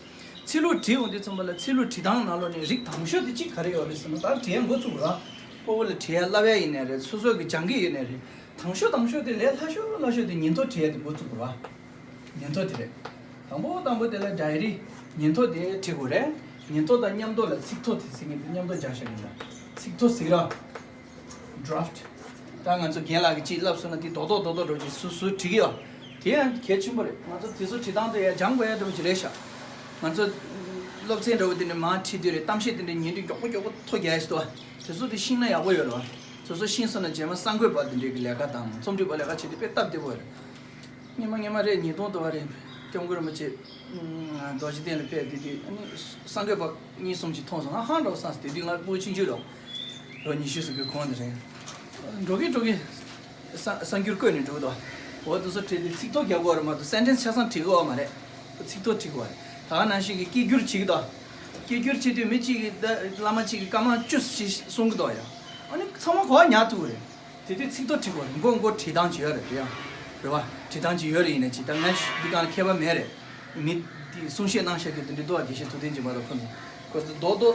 ཚིག་ལྷུག་བྲིས་འོང་དུས་ཙམ་པ་ལ་ཚིག་ལྷུག་བྲིས་སྟངས་ནང་ལོགས་ནས་རིགས་དང་ཤོས་དེ་གཅིག་ག་རེ་ཡོད་རེད་ཟེར་ན། ད་བྲིས་ཡ་འགོ་བཙུགས་ར། སྤོ་བོ་ལ་བྲིས་ཡ་བསླབ་ཡ་ཡིན་ནའི་རེད། སོ་སོ་གི་སྦྱང་གི་ཡིན་ནའི་རེད། དང་ཤོས་དང་ཤོས་དེ་ལས་སླ་ཤོས་སླ་ཤོས་དེ་ཉིན་ཐོ་བྲིས་ཡ་དེ་འགོ་བཙུགས་དགོས་ར། ཉིན་ཐོ་དེ་རེད། དང་པོ་དང་པོ་དེ་ལ་ཌའི་རི་ཉིན་ཐོ་དེ་བྲིས་དགོས་རེད། ཉིན་ཐོ་དང་མཉམ་དུ་ལ་ཚིག་ཐོ་དེ་ཟེར་མཁན་དེ་མཉམ་དུ་སྦྱར་བཞག་གི་འདུག་ཚིག་ཐོ་ཟེར་ར། draft། ད་ང་ཚོ་རྒན་ལགས་ཀྱིས་ཅིག་ལབ་སོང་ན་དེ་རྡོག་རྡོག་རྡོག་རྡོག་འདྲ་བོ་ཅིག་ཟུར་ཟུར་བྲིས་ཀྱི་ཡོད། དེ་ཡང་གལ་ཆེན་པོ་རེད། ང་ཚོ་དེ་ཚོ་བྲིས་སྟངས་དེ་ཡང་སྦྱང་དགོས་ཡ་འདྲ་པོ་ཅིག་རེད་ཤག་ང་ཚོ་སློབ་ཚན་འདྲ་པོ་དེ་འདྲ་མང་ཁྲིད་དུས་རེད། གཏམ་བཤད་དེ་འདྲ་ཉན་དུས་མགྱོགས་པོ་མགྱོགས་པོ་ཐོ་རྒྱག་ཡ་ཞིག་འདུག་བ། དེ་ཚོ་དེ་ཤེས་ན་ཡག་པོ་ཡོད་རེད་བ། དེ་ཚོ་ཤེས་སོང་ན་རྗེས་མ་གསར་འགོད་པ་དེ་འདྲའི་གི་ལས་ཀ་དང་རྩོམ་སྒྲིག་པ་ལས་ཀ་བྱེད་དུས་དཔེ་སྟབས་བདེ་པོ་རེད། སྔོན་མ་སྔོན་མ་རེད། ཉིས་སྟོང་དུ་བ་རེད། སྐྱབས་མགོན་རིན་པོ་ཆེ་རྡོ་རྗེ་གདན་ལ་ཕེབས་དེ་དུས་ཨ་ནི་གསར་འགོད་པ་གཉིས་གསུམ་ཅིག་མཐོང་སོང་། ང་ཧང་འདྲ་བསམ་སོང་། དེ་དུས་ང་ཕྲུ་གུ་ཆུང་ཆུང་རེད། ལོ་ཉི་ཤུ་ཟིན་པའི་གོང་དེ་རེད། འགྲོ་གི་འགྲོ་གི། གསར་གསར་འགྱུར་བཀོད་ནས་འགྲོ་གི་འདུག་འོ་དེ་ཚོ་བྲིས་ཏེ་ཚིག་ཐོ་རྒྱག་དགོས་རེད་མ་གཏོགས་སེན་ཊེན་སི་ཆ་ཚང་བྲིས་དགོས་མ་རེད། ཚིག་ཐོ་བྲིས་དགོས་རེད། ད་ག་ནང་བཞིན་གྱི་སྐད་སྒྱུར་བྱེད་ཀྱི་འདུག་སྐད་སྒྱུར་བྱེད་དུས་མི་གཅིག་གིས་ད་བླ་མ་གཅིག་གིས་སྐར་མ་བཅུ་ཞིག་གསུང་གི་འདུག་ཡ། ཨ་ནི་ཚང་མ་གོ་བ་ཉར་ཐུབ་ཀྱི་རེད། དེ་དུས་ཚིག་ཐོ་བྲིས་དགོས་རེད། མགོ་མགོ་བྲིས་སྟངས་ཅིག་ཡོད་རེད། རེད་ཡ། རེད་བ། བྲིས་སྟངས་ཅིག་ཡོད་རེད། ཡིན་ནའི་ཅིག་ད་ང་འདི་གང་ལ་མཁས་པ་མེད་རེད། མི་དེ་གསུང་བཤད་གནང་བཞག་གི་དེ་འདྲ་འདུག་ཨ། དགེ་བཤེས་ཐུབ་བསྟན་སྦྱིན་པ་དང་ཁོང་ཚོ་ཁོ་ཚོ་རྡོག་རྡོག་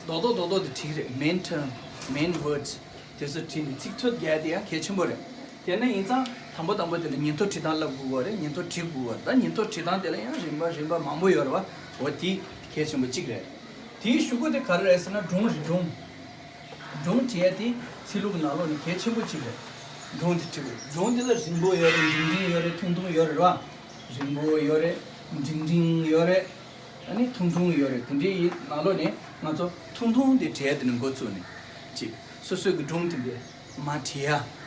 རྡོག་རྡོག་རྡོག་རྡོག་དེ་བྲིས་རེད། མེན་ཊརམ། མེན་ཝརཌ་སི། དེ་ཚོ་བྲིས་ནས་ཚིག་ཐོ་རྒྱག་དེ་ཡང་གལ་ཆེན་པོ་རེད། དེ་ནས་ཡིན་ཙང་དང་པོ་དང་པོ་དེ་ལ་ཉིན་ཐོ་བྲིས་སྟངས་བསླབ་དགོས་ཀྱི་རེད། ཉིན་ཐོ་བྲིས་དགོས་ཀྱི་རེད། ད་ཉིན་ཐོ་བྲིས་སྟངས་དེ་ལ་ཡང་རིམ་པ་རིམ་པ་མང་པོ་ཡོད་རེད་བ། འོ་དེ་གལ་ཆེན་པོ་གཅིག་རེད། དེའི་གཞུག་གུ་དེ་ག་རེ་རེད་ཟེར་ན་སྒྲུང་རེད། སྒྲུང་། སྒྲུང་བྲིས་ཡ་དེ་ཚིག་ལྷུག་གི་ནང་ལོགས་ནས་གལ་ཆེན་པོ་གཅིག་རེད། སྒྲུང་དེ་བྲིས་དགོས། སྒྲུང་དེ་ལ་རིང་པོ་ཡོད་རེད། འབྲིང་འབྲིང་ཡོད་རེད། ཐུང་ཐུང་ཡོད་རེད་བ། རིང་པོ་ཡོད་རེད། འབྲིང་འབྲིང་ཡོད་རེད། ཨ་ནི་ཐུང་ཐུང་ཡོད་རེད། དེ་འདྲའི་ཡིན་ནང་ལོགས་ནས་ང་ཚོ་ཐུང་ཐུང་དེ་བྲིས་ཡ་དེ་ནས་འགོ་བཙུགས་ནས་ཅིག་སོ་སོའི་གི་སྒྲུང་དེ་འདྲས་མར་བྲིས་ཡ།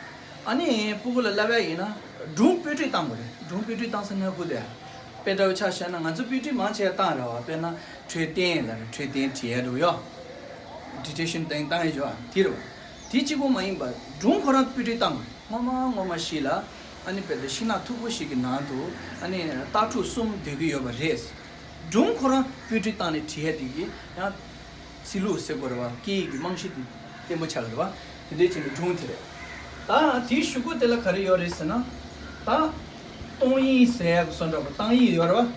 ཨ་ནི་སྤུ་གུ་ལ་བསླབ་ཡ་ཡིན་ན་སྒྲུང་དཔེ་སྐྲུན་བཏང་དགོས་རེད། སྒྲུང་དཔེ་སྐྲུན་བཏང་ས་ན་ཁུ་དེ། དཔེ་འདྲ་བོ་ཆ་བཞག་ན་ང་ཚོ་དཔེ་སྐྲུན་མང་ཆེ་བ་བཏང་རེད་བ། དཔེར་ན་འཕྲོད་བསྟེན་ལ་རེད། འཕྲོད་བསྟེན་བྲིས་ཡ་འདུག་ཡོ། ཌི་ཀི་ཊེ་ཤན་བཏང་བཏང་ཡ་ཅིག་བ་དེ་རེད་བ། དེ་གཅིག་པོ་མ་ཡིན་པར་སྒྲུང་ཁོ་རང་དཔེ་སྐྲུན་བཏང་དགོས་རེད། སྔོན་མ་སྔོན་མ་ཞིག་ལ་ཨ་ནི་དཔེ་དེ་ཤིང་ནགས་མཐུག་པོ་ཞིག་གི་ནང་དུ་ཨ་ནི་སྟག་ཕྲུག་གསུམ་སྡོད་ཀྱི་ཡོད་པ་རེད། སྒྲུང་ཁོ་རང་དཔེ་སྐྲུན་བཏང་ནས་བྲིས་ཡ་དེ་གི་ཡང་ཚིག་ལྷུག་ཟེར་དགོས་རེད་བ། སྐད་ཡིག་གི་རྨང་གཞི་དེ་བརྟན་པོ་ཆགས་ཀྱི་རེད་བ། དེ་འདྲའི་བྱས་ནས་སྒྲུང་དེ་རེད། ད་དེའི་གཞུག་གུ་དེ་ལ་ག་རེ་ཡོད་རེད་ཟེར་ན། ད་གཏོང་ཡིག་ཟེར་ཡག་གི་བཟོ་འདྲ་པོ་གཏང་ཡིག་ཡོད་རེད་བ།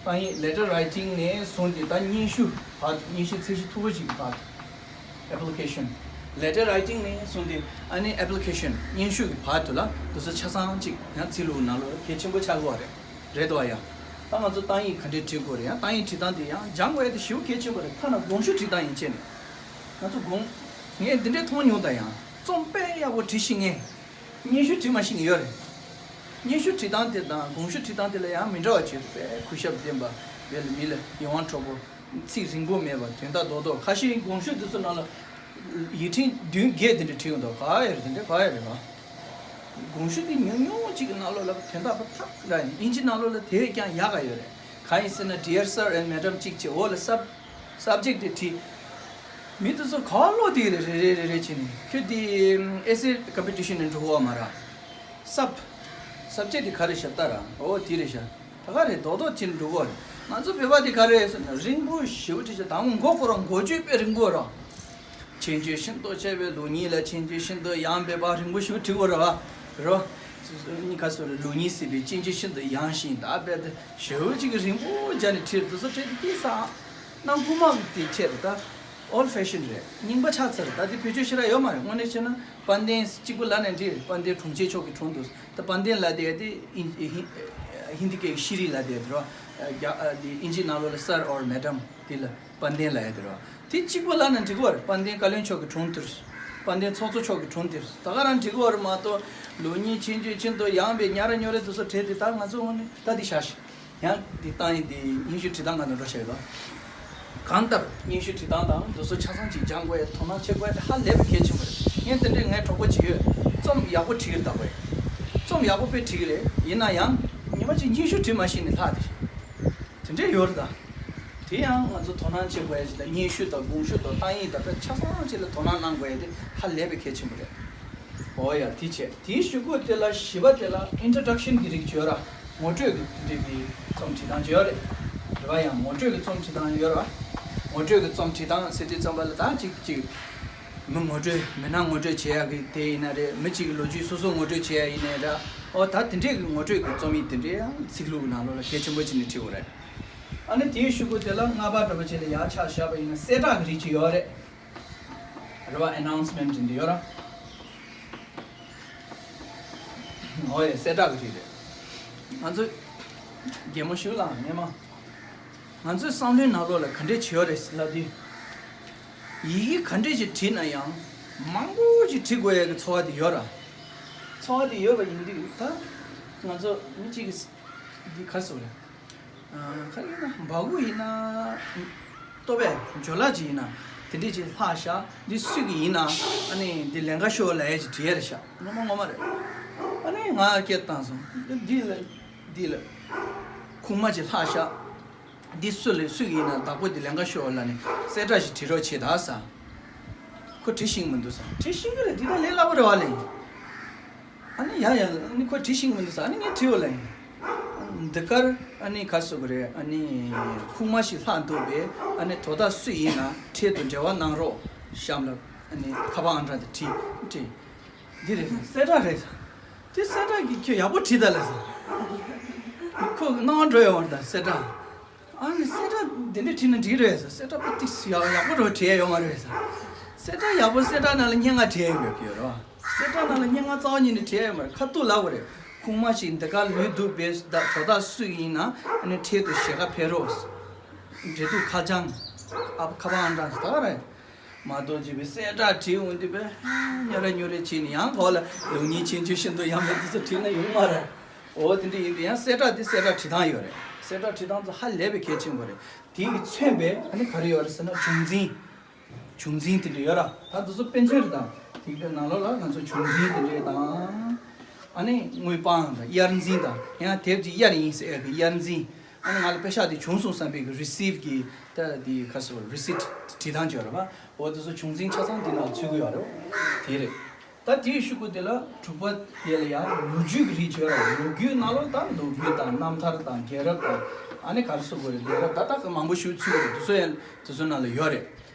གཏང་ཡིག་letter writing ནས་བཟུང་སྟེ་ད་སྙན་ཞུ་བར་དུ། སྙན་ཞུ་ཚད་གཞི་མཐོ་པོ་ཞིག་གི་བར་དུ། application letter writing ནས་བཟུང་སྟེ་ཨ་ནི་application སྙན་ཞུ་གི་བར་དུ་ལ་དེ་ཚོ་ཆ་ཚང་གཅིག་ཡང་ཚིག་ལྷུག་ནང་ལོགས་གལ་ཆེན་པོ་ཆགས་ཀྱི་ཡོད་རེད། རེད་དོ། ཡང་ད་ང་ཚོ་གཏང་ཡིག་ག་འདྲས་བྲིས་དགོས་རེད། ཡང་གཏང་ཡིག་བྲིས་སྟངས་དེ་ཡང་སྦྱང་དགོས་ཡ་དེ་ཞེ་པོ་གལ་ཆེན་པོ་རེད། ཐ་ན་དགོངས་ཞུ་བྲིས་སྟངས་ཡན་ཆད་ནས་ང་ཚོ་དགོངས། ངས་འདི་འདྲས་མཐོང་མྱོང་། ད་ཡང་རྩོམ་དཔེ་ཡག་པོ་བྲིས་ཤེས་མཁན། སྙན་ཞུ་བྲིས་མ་ཤེས་མཁན་ཡོད་རེད། སྙན་ཞུ་བྲིས་སྟངས་དེ་དང་དགོངས་ཞུ་བྲིས་སྟངས་དེ་ལ་ཡང་མི་འདྲ་བ་བྱས། དཔེ་གུས་ཞབས་ལྡན་པ། དཔེ་ལ་མི་ལ་ཡིད་དབང་འཕྲོག་པོ། ཚིག་རིང་པོ་མེད་པ། དོན་དག་རྡོག་རྡོག་ཁ་ཤས་དགོངས་ཞུ་དེ་ཚོ་ནང་ལ་ཡིག་ཕྲེང་བདུན་བརྒྱད་དེ་འདྲ་བྲིས་ཡོང་དུས་ག་ཡོད་རེད། དེ་འདྲ་ག་ཡོད་རེད་བ། དགོངས་ཞུ་དེ་ཉུང་ཉུང་ཅིག་གི་ནང་ལོགས་ལ་དོན་དག་པོ་ཐག་ར་ཡིན། དབྱིན་ཇི་ནང་ལོགས་ལ་དེ་བས་ཀྱང་ཡག་ག་ཡོད་རེད། གང་ཡིན་ཟེར་ན་Dear Sir and Madam གཅིག་བྱས། འོག་ལ་sub subject དེ་བྲིས། མི་དེ་ཚོ་ག་བ་ཀློག་བསྡད་རེད། རེ་རེ་རེ་རེ་བྱས་ནས། ཁྱོད་དེ་essay competition ནས་འགྲོ་གི་ཡོད་མ་རེད། sub subject དེ་ག་རེ་ཤག་ལྟ་ར། འོ་དེ་རེད་ཤག་ད་ག་རེད། རྡོག་རྡོག་ཅིག་འགྲོ་གི་ཡོད་རེད། ང་ཚོ་བོད་པ་དེ་ག་རེ་ཟེར་ན་རིང་པོ་ཞེ་པོ་བྲིས་ཤག་དང་པོ་མགོ་ཁོ་རང་མགོ་བརྗོད་དཔེ་རིང་པོ་རེད། ཆེས་མཇུག་ཤིན་ཏུ་ཆེ་བའི་ལུགས་གཉིས་ལ། ཆེས་མཇུག་ཤིན་ཏུ་ཡངས་པའི་བར། རིང་པོ་ཞེ་པོ་བྲིས་དགོས་རེད་བ། རེད་བ། གཉིས་ཀ་སོ་རེད། ལུགས་གཉིས་སྲིད་པའི། ཆེས་མཇུག་ཤིན་ཏུ་ཡངས་ཤིང་། ད་དཔེ་དེ་ཞེ་པོ་ཅིག་གི་རིང་པོ་སྦྱར་ནས་བྲིས། དེ་ཚོ་བྲིས་ཏེ་སྐྱེས་ས་ནང་ཁུག་མ་གི་དེ་ཆེ་རེད། ད་old fashion རེད། རྙིང་པ་ཆགས་ཚར་རེད། ད་དེ་བེད་སྤྱོད་ཞེ་དྲག་ཡོད་མ་རེད། དངོས་གནས་བཤད་ན་དཔལ་ལྡན་གཅིག་པུ་ལབ་ནས་འགྲིག་རེད། དཔལ་ལྡན་དྲུང་ཆེ་མཆོག་གི་དྲུང་དུ། ད་དཔལ་ལྡན་ལབ་བསྡད་དེ་ཧིན་ཧིན་ཧིན་དི་སྐད་ཀྱི་ཤི་རི་ལབ་བསྡད་དེ་རེད་བ། རྒྱ་ཨ་དེ་དབྱིན་ཇི་ནང་ལོགས་ལ་sir or madam དེ་ལ། དཔལ་ལྡན་ལབ་ཡ་དེ་རེད་བ། དེ་གཅིག་པོ་ལབ་ན་འགྲིག་གི་རེད། དཔལ་ལྡན་བཀའ་བློན་མཆོག་གི་དྲུང་དུ། དཔལ་ལྡན་ཚོགས་གཙོ་མཆོག་གི་དྲུང་དུ། ད་ག་རང་འགྲིག་གི་རེད་མ་གཏོགས། ལུགས་གཉིས། ཆེས་མཇུག་ཤིན་ཏུ་ཡངས་པའི། ཉ་ར་ཉོ་རེ་དེ་ཚོ་བྲིས་ཏེ། ད་ང་ཚོ་དངོས་གནས་ད་འདི་བཞག་ཤིག་ཡང་འདི་གཏང་ཡིག་འདི་སྙན་ཞུ་བྲིས་སྟངས་ང་ཚོ་འགྲོ་བྱས་ཡོད་དོ། གང་ལྟར་སྙན་ཞུ་བྲིས་སྟངས་དང་དེ་ཚོ་ཆ་ཚང་ཅིག་སྦྱང་དགོས་ཡ། དོ་སྣང་བྱེད་དགོས་ཡ་དེ་ཧ་ལས་པའི་གལ་ཆེན་པོ་རེད། ངས་དེ་འདྲའི་ངའི་གྲོགས་པོ་ཅིག་ཡོད། རྩོམ་ཡག་པོ་བྲིས་ཀྱི་རེད། ད་ཁོས་རྩོམ་ཡག་པོ་དཔེ་བྲིས་ཀྱི་རེད། ཡིན་ན་ཡང་ཉི་མ་གཅིག་སྙན་ཞུ་བྲིས་མ་ཤེས་ནས་ལྷག་དེ། དེ་འདྲས་ཡོད་རེད་ད། དེ་ཡང་ང་ཚོ་དོ་སྣང་བྱེད་དགོས་ཡ་ཅིག་དང་། སྙན་ཞུ་དང་དགོངས་ཞུ་དང་གཏང་ཡིག་དང་དཔེ་ཆ་ཚང་ཅིག་ལ་དོ་སྣང་གནང་དགོས་ཡ་དེ་ཧ་ལས་པའི་གལ་ཆེན་པོ་རེད། འོ་ཡ། དེ་བྱས། དེའི་གཞུག་གུ་དེ་ལ་བཞི་པ་དེ་ལ་introduction གི་རིགས་ཅིག་ཡོད་ར། ངོ་སྤྲོད་ཀྱི་དེ་འདྲས་ཀྱི་རྩོམ་བྲིས་སྟངས་ཅིག་ཡོད་རེད། རེད་བ། ཡང་ངོ་སྤྲོད་ཀྱི་རྩོམ་བྲིས་སྟངས་ཡོད་ར། ངོ་སྤྲོད་ཀྱི་རྩོམ་བྲིས་སྟངས་ཟེར་དུས་ཙམ་པ་ལ་ད་ཅིག་ཅིག་མི་ངོ་སྤྲོད། མི་སྣ་ངོ་སྤྲོད་བྱེད་ཡག་གི་དེ་ཡིན་ན་རེད། མི་གཅིག་གི་ལོ་རྒྱུས་སོ་སོ་ངོ་སྤྲོད་བྱེད་ཡག་ཡིན་ནའི་འདྲ། ཨོ་ད་དེ་འདྲས་ཀྱི་ངོ་སྤྲོད་ཀྱི་རྩོམ་ཡིག་དེ་འདྲས་ཡང་ཚིག་ལྷུག་གི་ནང་ལོགས་ལ་གལ་ཆེན་པོ་བྱས་ནས་བྲིས་དགོས་རེད། ཨ་ནི་དེའི་གཞུག་གུ་དེ་ལ་ལྔ་པ་འདྲ་པོ་ཅིག་ལ་ཡར་ཆ་བཞག་པ་ཡིན་ན་གསལ་བསྒྲགས་ཀྱི་རིགས་ཅིག་ཡོད་རེད། རེད་བ། announcement འདི་ཡོད་ར། ཨོ་ཡ། གསལ་བསྒྲགས་ཀྱི་རིགས་རེད། ང་ཚོ་གད་མོ་ཞུ་ལ་ངས་མ། ང་ཚོའི་བསམ་བློའི་ནང་ལོགས་ལ་ག་འདྲས་བྱེད་ཡོད་རེད་ལབ་དུས། ཡི་གེ་ག་འདྲས་ཅིག་བྲིས་ན་ཡང་མང་པོ་ཅིག་བྲིས་དགོས་ཡ་གི་ཚོར་བ་དེ་ཡོད་ར། ཚོར་བ་དེ་ཡོད་པ་ཡིན་དུས་ད། ང་ཚོ་མི་གཅིག་གིས་འདི་ག་རེ་ཟེར་དགོས་རེད། ཨ། ག་རེ་ཡིན་ན་འབའ་ཁུག་ཡིན་ན། ལྟོ་ཕད་ཇོ་ལགས་ཅིག་ཡིན་ན། དེ་འདྲས་ཅིག་ལྷག་བཞག་འདི་སུས་ཀྱི་ཡིན་ན། ཨ་ནི་འདི་ལན་ཁ་ཤོར་ལབ་ཡས་ཅིག་བྲིས་ཡས་རེད་ཤག་ངོ་མ་ངོ་མ་རེད། ཨ་ནི་ང་སྐད་བཏང་སོང་། འདི་ལ་འདི་ལ་ཁུག་མ་ཅིག་ལྷག་བཞག་འདི་སུ་ལས་སུ་ཡིན་ན་བདག་པོ་འདི་ལན་ཁ་ཤོར་ལབ་ནས་གསལ་བསྒྲགས་ཤིག་བྲིས་རོགས་བྱེད་ད་ཟེར། ཁོ་བྲིས་ཤེས་ཀྱི་མི་འདུག་ཟེར། བྲིས་ཤེས་ཀྱི་རེད། འདི་ད་ལས་སླ་པོ་རེད་བ་ལས། ཨ་ནི་ཡ་ཡ། ཨ་ནི་ཁོ་བྲིས་ཤེས་ཀྱི་མི་འདུག་ཟེར། ཨ་ནི་ངས་བྲིས་ཡོད་ལ་ཡིན། འདི་གར་ཨ་ནི་ག་རེ་ཟེར་དགོས་རེད། ཨ་ནི་ཁུག་མ་ཞིག་ལྷག་འདུག་པས། ཨ་ནི་དོ་བདག་སུ་ཡིན་ན་འཕྲལ་དུ་འབྲེལ་བ་གནང་རོགས་གཤམ་ལ། ཨ་ནི་ཁ་པར་ཨང་གྲངས་དེ་བྲིས་བྲིས། འདི་རེད་ཟེར། གསལ་བསྒྲགས་རེད་ཟེར། དེ་གསལ་བསྒྲགས་ཀྱི་ཁྱོད་ཡག་པོ་བྲིས་ད་ལ་ཟེར། ཁོ་གི་སྣང་བ་འགྲོ་ཡོང་བ་རེད་ད་གསལ་བསྒྲགས། ཨ་ནི་གསལ་བསྒྲགས་འདི་འདྲས་བྲིས་ན་འགྲིག་རེད་ཟེར། གསལ་བསྒྲགས་པོ་ཏི་སི་ཡག་ཡག་པོ་འགྲོ་བྲིས་ཡ་ཡོད་མ་རེད་ཟེར། གསལ་བསྒྲགས་ཡག་པོ་གསལ་བསྒྲགས་ནང་ལ་སྙན་ངག་བྲིས་ཡ་ཡོད་པའི་ཡོད་རེད་བ། གསལ་བསྒྲགས་ནང་ལ་སྙན་ངག་རྩ་བ་ཉིད་ནས་བྲིས་ཡ་ཡོད་མ་རེད། ཁ་ཐུག་ལབ་དགོས་རེད། ཁུག་མ་ཞིག་འདི་གར་ལུས་འདུག་པས། ད་དོ་བདག་སུ་ཡིན་ན་ཨ་ནི་འཕྲལ་དུ་ཞལ་ཁ་ཕེབས་རོགས། འབྲེལ་གཏུག་ཁ་བྱང་། ཨ་ཁ་པར་ཨང་གྲངས་ཟེར་ད་ག་རེད། མ་གཏོགས་ཅིག་པའི་གསལ་བསྒྲགས་བྲིས་འོང་དུས་པས་ཉོ་རེ་ཉོ་རེ་བྱས་ནས། ཡང་གོ་ལ་ལུགས་གཉིས་ཆེན་ཆུང་ཤིན་ཏུ་ཡང་མེད་དུ་སུ་བྲིས་ན་ཡོང་མ་རེད། འོ་དེ་འདྲ་ཡིན་དུས་ཡང་གསལ་བསྒྲགས་དེ་གསལ་བསྒྲགས་བྲིས་སྟངས་ཡོད་རེད། གསལ་བསྒྲགས་བྲིས་སྟངས་ཚོ་ཧ་ལས་པའི་གལ་ཆེན་པོ་རེད། དེ་གི་མཚོན་པའི་ཨ་ནི་ག་རེ་ཡོད་རེད་ཟེར་ན་བྱུང་འཛིན། བྱུང་འཛིན་དེ་འདྲ་ཡོད་ར། ད་དེ་ཚོ་དཔེ་མཚོན་རེད་ད། དེ་གི་ནང་ལོགས་ལ་ང་ཚོ་བྱུང་འཛིན་དེ་འདྲ་དང་། ཨ་ནི་དངོས་དཔང་དང་དབྱར་འཛིན་དང་། ཡང་དེབ་ཀྱི་དབྱར་ཡིན་ཟེར་ཡ་གི་དབྱར་འཛིན། ཨ་ནི་ང་ལ་པེ་ཤག་དེ་བྱུང་སོང་བསམ་པའི་གི་རི་སིབ་གི་ད་དེ་ག་རེ་ཟེར་རི་སིཊ་བྲིས་སྟངས་ཅིག་ཡོད་རེད་པ། འོ་དེ་ཚོ་བྱུང་འཛིན་ཆ་ཚང་འདི་ནང་ཚུད་ཀྱི་ཡོད་རེད། དེ་རེད། ད་དེའི་ཤོག་གུ་དེ་ལ་དྲུག་པ་དེ་ལ་ཡང་ལོ་རྒྱུས་ཀྱི་རིགས་བྱས་ར། ལོ་རྒྱུས་ནང་ལོགས་ད་ལོ་རྒྱུས་དང་རྣམ་ཐར་དང་རྒྱལ་རབས་དང་། ཨ་ནི་ག་རེ་ཟེར་དགོས་རེད། རྒྱལ་རབས་ད་ལྟ་གི་མང་པོ་ཞིག་ཚུད་ཀྱི་རེད། དེ་ཚོ་ཡང་དེ་ཚོ་ནང་ལ་ཡོད་རེད།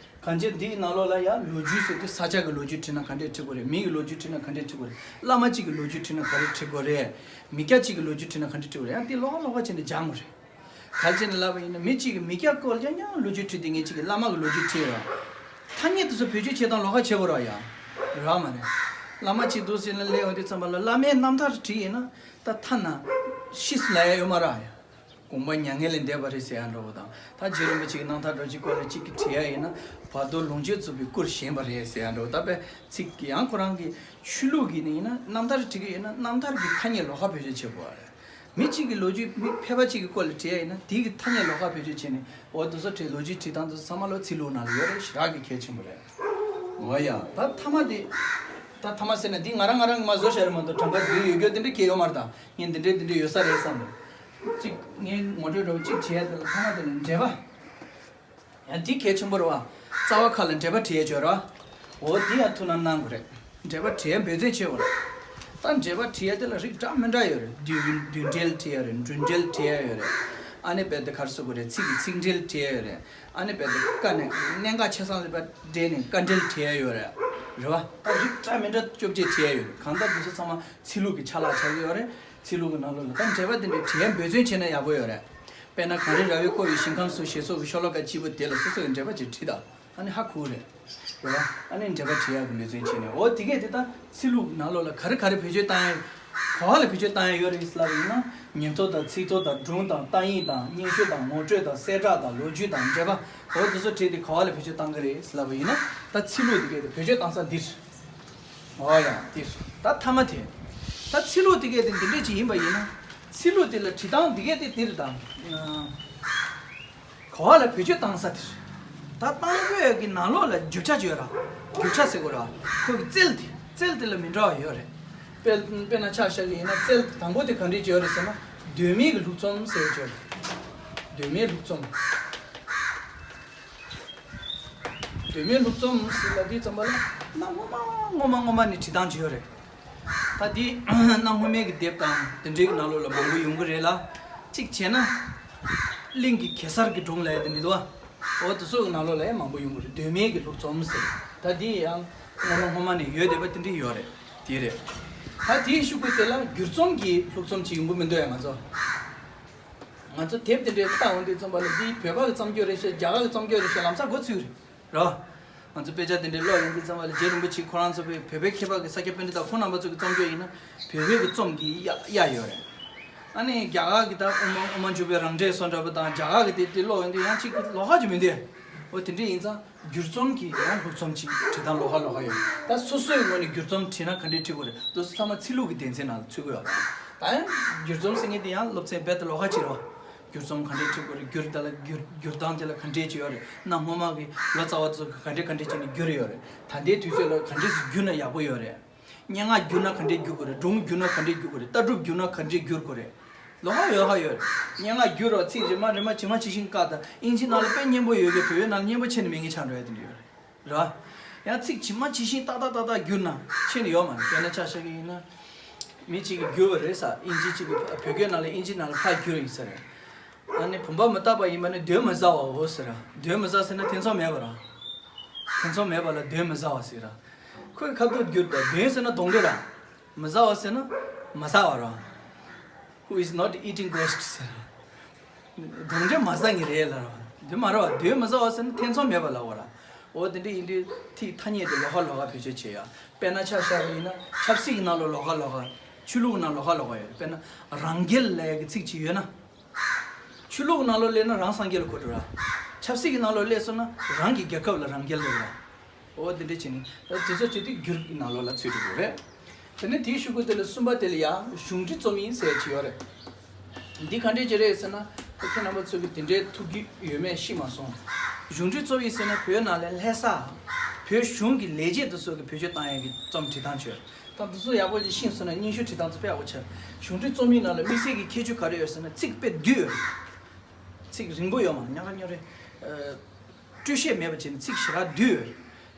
གང་ཅི་འདིའི་ནང་ལོགས་ལ་ཡང་ལོ་རྒྱུས་ཟེར་དུས་ས་ཆ་གི་ལོ་རྒྱུས་བྲིས་ན་ག་འདྲས་བྲིས་དགོས་རེད། མི་གི་ལོ་རྒྱུས་བྲིས་ན་ག་འདྲས་བྲིས་དགོས་རེད། བླ་མ་གཅིག་གི་ལོ་རྒྱུས་བྲིས་ན་ག་རེ་བྲིས་དགོས་རེད། མི་སྐྱ་གཅིག་གི་ལོ་རྒྱུས་བྲིས་ན་ག་འདྲས་བྲིས་དགོས་རེད། ཡང་དེ་ལོགས་ཀ་ལོགས་ཀ་བྱས་ནས་སྦྱང་དགོས་རེད། གལ་ཆེ་ནས་ལབ་པ་ཡིན་ན་མི་གཅིག་གིས་མི་སྐྱ་སྐོར་རྐྱང་རྐྱང་ལོ་རྒྱུས་བྲིས་ཏེ་ངས་གཅིག་གིས་བླ་མ་གི་ལོ་རྒྱུས་བྲིས་ར། ཐ་སྙད་དེ་ཚོ་བེད་སྤྱོད་བྱེད་སྟངས་ལོགས་ཀ་བྱེད་དགོས་ར་ཡ། ར་མ་རེད། བླ་མ་གཅིག་འདུག་ཟེར་ན་སླེབས་ཡོང་དུས་ཙམ་པ་ལ་བླ་མའི་རྣམ་ཐར་བྲིས་ཡིན་ན་ད་ཐ་ན་ཤི་སོང་ལབ་ཡ་ཡོད་མ་ར་ཡ། དགོངས་པ་མྱ་ངན་ལས་འདས་པ་རེད་ཟེར་ཡ་འདྲ་བོ་དང་། ད་རྗེ་རིན་པོ་ཆེ་གི་རྣམ་ཐར་འདྲ་བོ་ཅིག་སྐོར་ལ་གཅིག་གིས་བྲིས་ཡ་ཡིན་ན་བར་དོ་ལོངས་སྤྱོད་རྫོགས་པའི་སྐུར་བཞེངས་པ་རེད་ཟེར་ཡ་འདྲ་བོ། ད་དཔེ་ཚིག་གི་ཡང་ཁོ་རང་གི་ཆོས་ལུགས་ཀྱི་ནི་ཡིན་ན་རྣམ་ཐར་བྲིས་ཀྱི་ཡིན་ན་རྣམ་ཐར་གྱི་ཐ་སྙད་ལོགས་ཀ་བེད་སྤྱོད་བྱེད་དགོས་པ་རེད། མི་གཅིག་གི་ལོ་རྒྱུས་མི་ཕལ་པ་གཅིག་གི་སྐོར་ལ་བྲིས་ཡ་ཡིན་ན་དེའི་གི་ཐ་སྙད་ལོགས་ཀ་བེད་སྤྱོད་བྱས་ནས། འོ་དེ་ཚོ་བྲིས། ལོ་རྒྱུས་བྲིས་སྟངས་དེ་ཚོ་ཚང་མ་ལོ་ཚིག་ལྷུག་ནང་ལ་ཡོད་རེད། ཞེ་དྲག་གི་གལ་ཆེན་པོ་རེད། འོ་ཡ། ད་ཐ་མ་དེ། ད་ཐ་མ་ཟེར་ན་འདི་ང་རང་ང་རང་གིས་མར་བཟོས་བཞག་རེད་མ་གཏོགས་གྲངས་ཀ་འདི་ཡོད་རྒྱུ་དེ་འདྲ་གང་ཡང་ཡོད་མ་རེད་ད། ངས་འདི་འདྲའི་འདི་འདྲའི་ཡོད་ས་རེད་བསམ་རེད། གཅིག་ངས་ངོ་སྤྲོད་འདྲ་བོ་གཅིག་བྱས་ཡ་དེ་ལ་ཐ་མ་དེ་ལ་འགྲེལ་པ། ཡང་འདི་གལ་ཆེན་པོ་རེད་བ། རྩ་བ་ཁ་ལ་འགྲེལ་པ་བྲིས་ཡ་ཅིག་ཡོད་རེད་བ། འོ་འདི་ཡང་ཐུགས་སྣང་གནང་དགོས་རེད། འགྲེལ་པ་བྲིས་ཡ་འབད་བརྩོན་བྱེད་དགོས་རེད། ད་འགྲེལ་པ་བྲིས་ཡ་དེ་ལ་རིགས་འདྲ་མི་འདྲ་ཡོད་རེད། མདུན་མདུན་འགྲེལ་བྲིས་ཡ་རེད། མགྲོན་འགྲེལ་བྲིས་ཡ་ཡོད་རེད། ཨ་ནི་རྦད་དེ་ག་རེ་ཟེར་དགོས་རེད། ཚིག་གི་ཚིག་འགྲེལ་བྲིས་ཡ་ཡོད་རེད། ཨ་ནི་རྦད་དེ་བཀའ་ནས་གནད་འགག་ཆ་ཚང་ལ་རྦད་འགྲེལ་ནས་བཀའ་འགྲེལ་བྲིས་ཡ་ཡོད་རེད། རེད་བ། ད་རིགས་འདྲ་མི་འདྲ་བཅོ་བརྒྱད་བྲིས་ཡ་ཡོད་རེད། གང་ལྟར་འདི་ཚོ་ཚང་མ་ཚིག་ལྷུག་གི་ཆ་ལག་ཆགས་ཀྱི་ཡོད་རེད། ཚིག་ལྷུག་གི་ནང་ལོགས་ལ་ད་འགྲེལ་པ་དེ་འདྲའི་བྲིས་ཡ་འབད་བརྩོན་བྱས་ན་ཡག་པོ་ཡོད་རེད། དཔེར་ན་གངས་རི་ར་བས་བསྐོར་བའི་ཞིང་ཁམས་སུ་ཞེས་སོགས་ཀྱི་ཤོ་ལོ་ཀ་གཅིག་པོ་དེ་ལ་སོ་སོ་ཡི་འགྲེལ་པ་ཅིག་བྲིས་དང་། ཨ་ནི་ཧ་གོ་རེད། རེད་བ། ཨ་ནི་འགྲེལ་པ་བྲིས་ཡག་གི་འབད་བརྩོན་བྱས་ནས། འོ་དེ་གས་དེ་ད་ཚིག་ལྷུག་ནང་ལོགས་ལ་ག་རེ་ག་རེ་བེད་སྤྱོད་བཏང་ཡ། ག་བ་ལ་བེད་སྤྱོད་བཏང་ཡ་ཡོད་རེད་ལབ་པ་ཡིན་ན། ཉིན་ཐོ་དང་ཚིག་ཐོ་དང་སྒྲུང་དང་རྟ་དབྱིངས་དང་སྙན་ཞུ་དང་ངོ་སྤྲོད་དང་གསལ་བསྒྲགས་དང་ལོ་རྒྱུས་དང་འགྲེལ་པ། འོ་དེ་ཚོ་བྲིས་ཏེ་ག་བ་ལ་བེད་སྤྱོད་བཏང་གི་རེད་ལབ་པ་ཡིན་ན། ད་ཚིག་ལྷུག་དེ་གས་དེ་བེད་སྤྱོད་བཏང་ས་འདིར། འོ་ཡ་འདིར། ད་ཐ་མ་དེ། ད་ཚིག་ལྷུག་དེ་གས་དེ་འདི་འདྲས་ཅིག་ཡིན་པ་ཡིན་ན། ཚིག་ལྷུག་དེ་ལ་བྲིས་སྟངས་དེ་གས་དེ་འདིར་དང་། ག་བ་ལ་བེད་སྤྱོད་བཏང་ས་དེ་རེད། ད་བཏང་དགོས་ཡ་གི་ནང་ལོགས་ལ་རྒྱུ་ཆ་ཅིག་ཡོད་ར། རྒྱུ་ཆ་ཟེར་དགོས་ར། ཁོ་གི་རྩལ་དེ། རྩལ་དེ་ལ་མི་འདྲ་བ་ཡོད་རེད། དཔེ་དཔེར་ན་ཆ་བཞག་གི་ཡིན་ན་རྩལ་དང་པོ་དེ་ག་འདྲས་ཅིག་ཡོད་རེད་ཟེར་ན། དོན་མེད་ཀྱི་ལྷུག་རྩོམ་ཟེར་ཡ་ཅིག་ཡོད་རེད། དོན་མེད་ལྷུག་རྩོམ། དོན་མེད་ལྷུག་རྩོམ་ཟེར་ལབ་དུས་ཙམ་པ་ལ་གནའ་སྔོན་མ་སྔོན་མ་སྔོན་མ་ནས་བྲིས་སྟངས་ཅིག་ཡོད་རེད། ད་འདི་གནའ་སྔོན་མའི་གི་དེབ་དང་དེ་འདྲའི་གི་ནང་ལོགས་ལ་མང་པོ་ཡོང་གི་རེད་ལ། གཅིག་བྱས་ན། གླིང་གི་གེ་སར་གྱི་སྒྲུང་ལབ་ཡ་དེ་འདྲ་འདུག་བ། འོ་དེ་ཚོ་གི་ནང་ལོགས་ལ་ཡང་མང་པོ་ཡོང་གི་རེད། དོན་མེད་ཀྱི་ལྷུག་རྩོམ་ཟེར། ད་འདི་ཡང་སྔོན་མ་སྔོན་མ་ནས་ཡོད་བསྡད་པ་དེ་འདྲ་ཡོད་རེད། དེ་རེད། ད་དེའི་ཤོག་གུ་དེ་ལ་བསྒྱུར་རྩོམ་གྱི་ལྷུག་རྩོམ་ཅིག་ཡོང་གི་མི་འདུག་ཡ། ང་ཚོ། ང་ཚོ་དེབ་དེ་འདྲའི་ལྟ་འོང་དུས་ཙམ་པ་ལ་འདི་བོད་པ་གི་རྩོམ་སྐྱོར་རེད་ཤག་རྒྱ་གར་གི་རྩོམ་སྐྱོར་རེད་ཤག་ལམ་སང་མགོ་ཚོས་རེད། རོ། ང་ཚོ་དཔེ་ཆ་དེ་འདྲའི་ཀློག་ཡོང་དུས་ཙམ་པ་ལ་རྗེ་རིན་པོ་ཆེ་ཁོ་རང་ཚོ་བོད་བོད་པའི་མཁས་པ་གི་ས་སྐྱ་པཎྜི་ཏ་ཁོང་རྣམ་པ་ཚོ་གི་རྩོམ་སྐྱོར་ཡིན་ན་བོད་པའི་གི་རྩོམ་གྱི་གཡའ་གཡའ་ཡོད་རེད། ཨ་ནི་རྒྱ་གར་གི་ད་དབུ་མ་དབུ་མ་འཇུག་པའི་རང་འགྲེལ་སོགས་འདྲ་པོ་དང་རྒྱ་གར་གི་དེ་དེ་ཀློག་ཡོང་དུས་ཡང་གཅིག་གི་ལོགས་ཀ་ཅིག་མི་འདུག་འོ་དེ་འདྲ་ཡིན་ཙང་བསྒྱུར་རྩོམ་གྱི་ཡང་ལྷུག་རྩོམ་ཅིག་བྲིས་སྟངས་ལོགས་ཀ་ལོགས་ཀ་ཡོད། ད་སོ་སོའི་ངོས་ནས་བསྒྱུར་རྩོམ་བྲིས་ན་ག་འདྲས་བྲིས་དགོས་རེད། དེ་ཚོ་ཚང་མ་ཚིག་ལྷུག་གི་སྡེ་ཚན་ནང་ལ་ཚུད་ཀྱི་ཡོད་རེད། ད་ཡང་བསྒྱུར་རྩོམ་ཟེར་མཁན་དེ་ཡང་སློབ་ཚན་རྦད་དེ་ལོགས་ཀ་ཅིག་རེད་བ། བསྒྱུར་རྩོམ་ག་འདྲས་བྲིས་དགོས་རེད། བསྒྱུར་དེ་ལ་བསྒྱུར་བསྒྱུར་སྟངས་དེ་ལ་ག་འདྲས་ཅིག་ཡོད་རེད། གནའ་སྔོན་མ་གི་ལོ་ཙཱ་བ་ཚོ་ག་འདྲས་ག་འདྲས་བྱས་ནས་བསྒྱུར་ཡོད་རེད། ད་ལྟའི་དུས་ཚོད་ལ་ག་འདྲས་སེ་བསྒྱུར་ན་ཡག་པོ་ཡོད་རེད། སྙན་ངག་བསྒྱུར་ན་ག་འདྲས་བསྒྱུར་དགོས་རེད། སྒྲུང་བསྒྱུར་ན་ག་འདྲས་བསྒྱུར་དགོས་རེད། ལྟ་གྲུབ་བསྒྱུར་ན་ག་འདྲས་བསྒྱུར་དགོས་རེད། ལོགས་ཀ་ཡོད་ཧ་ཡོད་རེད། སྙན་ངག་བསྒྱུར་རོགས། ཚིག་རེ་མ་རེ་མ་ཇི་མ་ཇི་བཞིན་བཀག་ད། ཨིན་ཇི་ནང་ལ་དཔེ་སྙན་པོ་ཡོད་གི། བོད་ཡིག་ནང་ལ་སྙན་པོ་ཁྱོན་ནས་མེད་མཁན་ཆགས་འགྲོ་ཡ་དེ་འདྲ་ཡོད་རེད། ར། ཡང་ཚིག་ཇི་མ་ཇི་བཞིན་ཏག་ཏག་ཏག་ཏག་བསྒྱུར་ན་ཁྱོན་ནས་ཡོད་མ་རེད། དཔེར་ན་ཆ་བཞག་གི་ཡིན་ན། མི་གཅིག་གིས་བསྒྱུར་བ་རེད་ས། ཨིན་ཇི་གཅིག་གིས་བོད་སྐད་ནང་ལ་ཨིན་ཇི་ནང་ལ་ཕར་བསྒྱུར་ཡིན་ས་རེད། ཨ་ནི་བུམ་པ་མི་རྟག་པ་ཡིན་པ་ནི་གདོན་མི་ཟ་བའོ་ཟེར། གདོན་མི་ཟ་ཟེར་ན་ཐེ་ཚོམ་མེད་པ་ར། ཐེ་ཚོམ་མེད་པ་ལ་གདོན་མི་ཟ་བ་ཟེར་ར། ཁོས་ཁ་ཐུག་བསྒྱུར་ད། གདོན་ཟེར་ན་གདོན་འདྲེ་ར། མི་ཟ་བ་ཟེར་ན་མ་ཟ་བ་ར། Who is not eating ghost ཟེར་ར། གདོན་འདྲེ་མ་ཟ་མཁན་རེད་ལབ་ར། དེ་མ་རེད་བ། གདོན་མི་ཟ་བ་ཟེར་ན་ཐེ་ཚོམ་མེད་པ་ལབ་པ་ར། འོ་དེ་འདྲ་ཡིན་དུས་ཐིག་ཐ་སྙད་དེ་ལོགས་ཀ་ལོགས་ཀ་བེད་སྤྱོད་བྱེད་ཡ། དཔེར་ན་ཆ་བཞག་པ་ཡིན་ན་ཆབ་སྲིད་ཀྱི་ནང་ལོགས་ལོགས་ཀ་ལོགས་ཀ། ཆོས་ལུགས་ཀྱི་ནང་ལོགས་ཀ་ལོགས་ཀ་ཡོད་རེད། དཔེར་ན་རང་རྒྱལ་ལབ་ཡ་གི་ཚིག་ཅིག་ཡོད་ན། ཆོས་ལུགས་ཀྱི་ནང་ལོགས་སླེབས་ན་རང་སངས་རྒྱས་ལ་གོ་འགྲོ་ར། ཆབ་སྲིད་ཀྱི་ནང་ལོགས་སླེབས་སོང་ན་རང་གི་རྒྱལ་ཁབ་ལ་རང་རྒྱལ་ལབ་ར། འོ་དེ་འདྲ་བྱས་ནས་དེ་ཚོ་བྱེད་དུས་བསྒྱུར་གྱི་ནང་ལོགས་ལ་ཚུད་འགྲོ་གི་རེད། དེ་ནས་དེའི་གཞུག་གུ་དེ་ལ་གསུམ་པ་དེ་ལ་ཡང་གཞུང་འབྲེལ་རྩོམ་ཡིག་ཟེར་གྱི་ཡོད་རེད། འདི་ག་འདྲས་ཅིག་རེད་ཟེར་ན། ཁྱེད་རྣམ་པ་ཚོ་གི་དེ་འདྲའི་ཐུགས་རྒྱུས་ཡོད་མེད་ཤེས་མ་སོང་། གཞུང་འབྲེལ་རྩོམ་ཡིག་ཟེར་ན་བོད་ནང་ལ་ལྷ་ས། བོད་གཞུང་གི་ལས་བྱེད་དེ་ཚོ་གི་བེད་སྤྱོད་བཏང་ཡག་གི་རྩོམ་བྲིས་སྟངས་ཅིག་ཡོད་རེད། ད་འདི་ཚོ་ཡག་པོ་ཅིག་ཤེས་སོང་ན་སྙན་ཞུ་བྲིས་སྟངས་ཚོ་དཔེ་ཡག་པོ་ཆགས། གཞུང་འབྲེལ་རྩོམ་ཡིག་ནང་ལ་དམིགས་བསལ་གྱི་ཁྱད་ཆོས་ག་རེ་ཡོད་ཟེར་ན་ཚིག་དཔེ་བསྡུས་ཡོད་རེད། ཚིག་རིང་པོ་ཡོད་མ་རེད། ཉག་ག་ཉོག་རེད། སྤྲོས་ཤེས་མེད་པ་བྱས་ནས་ཚིག་ཞེ་དྲག་བསྡུས་ཡོད་རེད།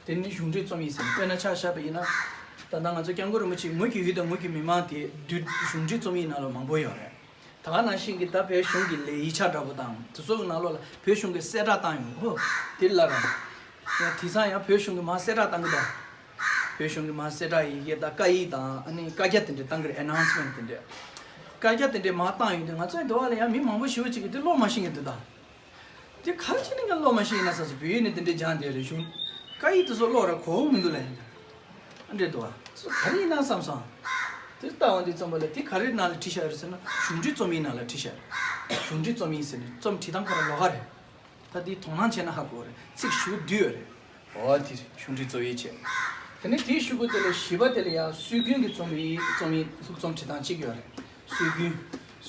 དེ་ནི་གཞུང་འབྲེལ་རྩོམ་ཡིག་ཟེར་ནས། དཔེར་ན་ཆ་བཞག་པ་ཡིན་ན། ད་ལྟ་ང་ཚོ་སྐྱབས་མགོན་རིན་པོ་ཆེའི་ངོས་ཀྱི་ཡུལ་དང་ངོས་ཀྱི་མི་མང་དེ་བསྡུས་གཞུང་འབྲེལ་རྩོམ་ཡིག་ནང་ལ་མང་པོ་ཡོད་རེད། ད་ག་ནང་བཞིན་གྱི་ད་བོད་གཞུང་གི་ལས་ཡིག་ཆ་འདྲ་པོ་དང་དེ་ཚོ་གི་ནང་ལོགས་ལ་བོད་གཞུང་གི་གསལ་བསྒྲགས་བཏང་ཡོང་གི་ཧོ། དེ་ལ་ར། ཡང་དེང་སང་ཡང་བོད་གཞུང་གི་མར་གསལ་བསྒྲགས་བཏང་གི་འདུག་བོད་གཞུང་གི་མར་གསལ་བསྒྲགས་ཡི་གེ་དང་བཀའ་ཡིག་དང་ཨ་ནི་བཀའ་རྒྱ་དེ་འདྲ་བཏང་གི་རེད། ཨེ་ནའུན་སི་མེན་ཊི་དེ་འདྲ། བཀའ་རྒྱ་དེ་འདྲ་མར་བཏང་ཡོང་དུས་ང་ཚོའི་འདུག་བ་ལ་ཡང་མི་མང་པོ་ཞེ་པོ་ཅིག་གིས་དེ་ཀློག་མ་ཤེས་ཀྱི་འདུག་ད། དེ་ག་རེ་བྱས་ནས་ཀློག་མ་ཤེས་ན་ཟེར་སོང་། བོད་ཡིག་ནས་དེ་འདྲ་སྦྱངས་བསྡད་རེད། གཞུང་བཀའ་ཡིག་དེ་ཚོ་ཀློག་ར་གོ་བོ་མི་འདུག་ལ་ཡིན། ཨ་འདྲས་འདུག་བ། དེ་ཚོ་ག་རེ་ཡིན་ན་བསམ་སོང་། དེ་ལྟ་བ་འདི་རྩོམ་པ་ལ་དེ་ག་རེ་ནང་ལ་བྲིས་བཞག་ཡོད་རེད་ཟེར་ན་གཞུང་འབྲེལ་རྩོམ་ཡིག་ནང་ལ་བྲིས་བཞག་ཡོད། གཞུང་འབྲེལ་རྩོམ་ཡིག་ཟེར་ནས་རྩོམ་བྲིས་སྟངས་ཁོ་རང་ལོགས་ཀ་རེད། ད་འདི་དོ་སྣང་བྱས་ན་ཧ་གོ་རེད། ཚིག་ཞེ་པོ་བསྡུས་ཡོད་རེད། འོ་དེ་རེད། གཞུང་འབྲེལ་རྩོམ་ཡིག་བྱས། དེ་ནས་དེའི་གཞུག་གུ་དེ་ལ་བཞི་པ་དེ་ལ་ཡང་སྲོལ་རྒྱུན་གྱི་རྩོམ་ཡིག་རྩོམ་ཡིག་ལྷུག་རྩོམ་བྲིས་སྟངས་གཅིག་ཡོད་རེད། སྲོལ་རྒྱུན།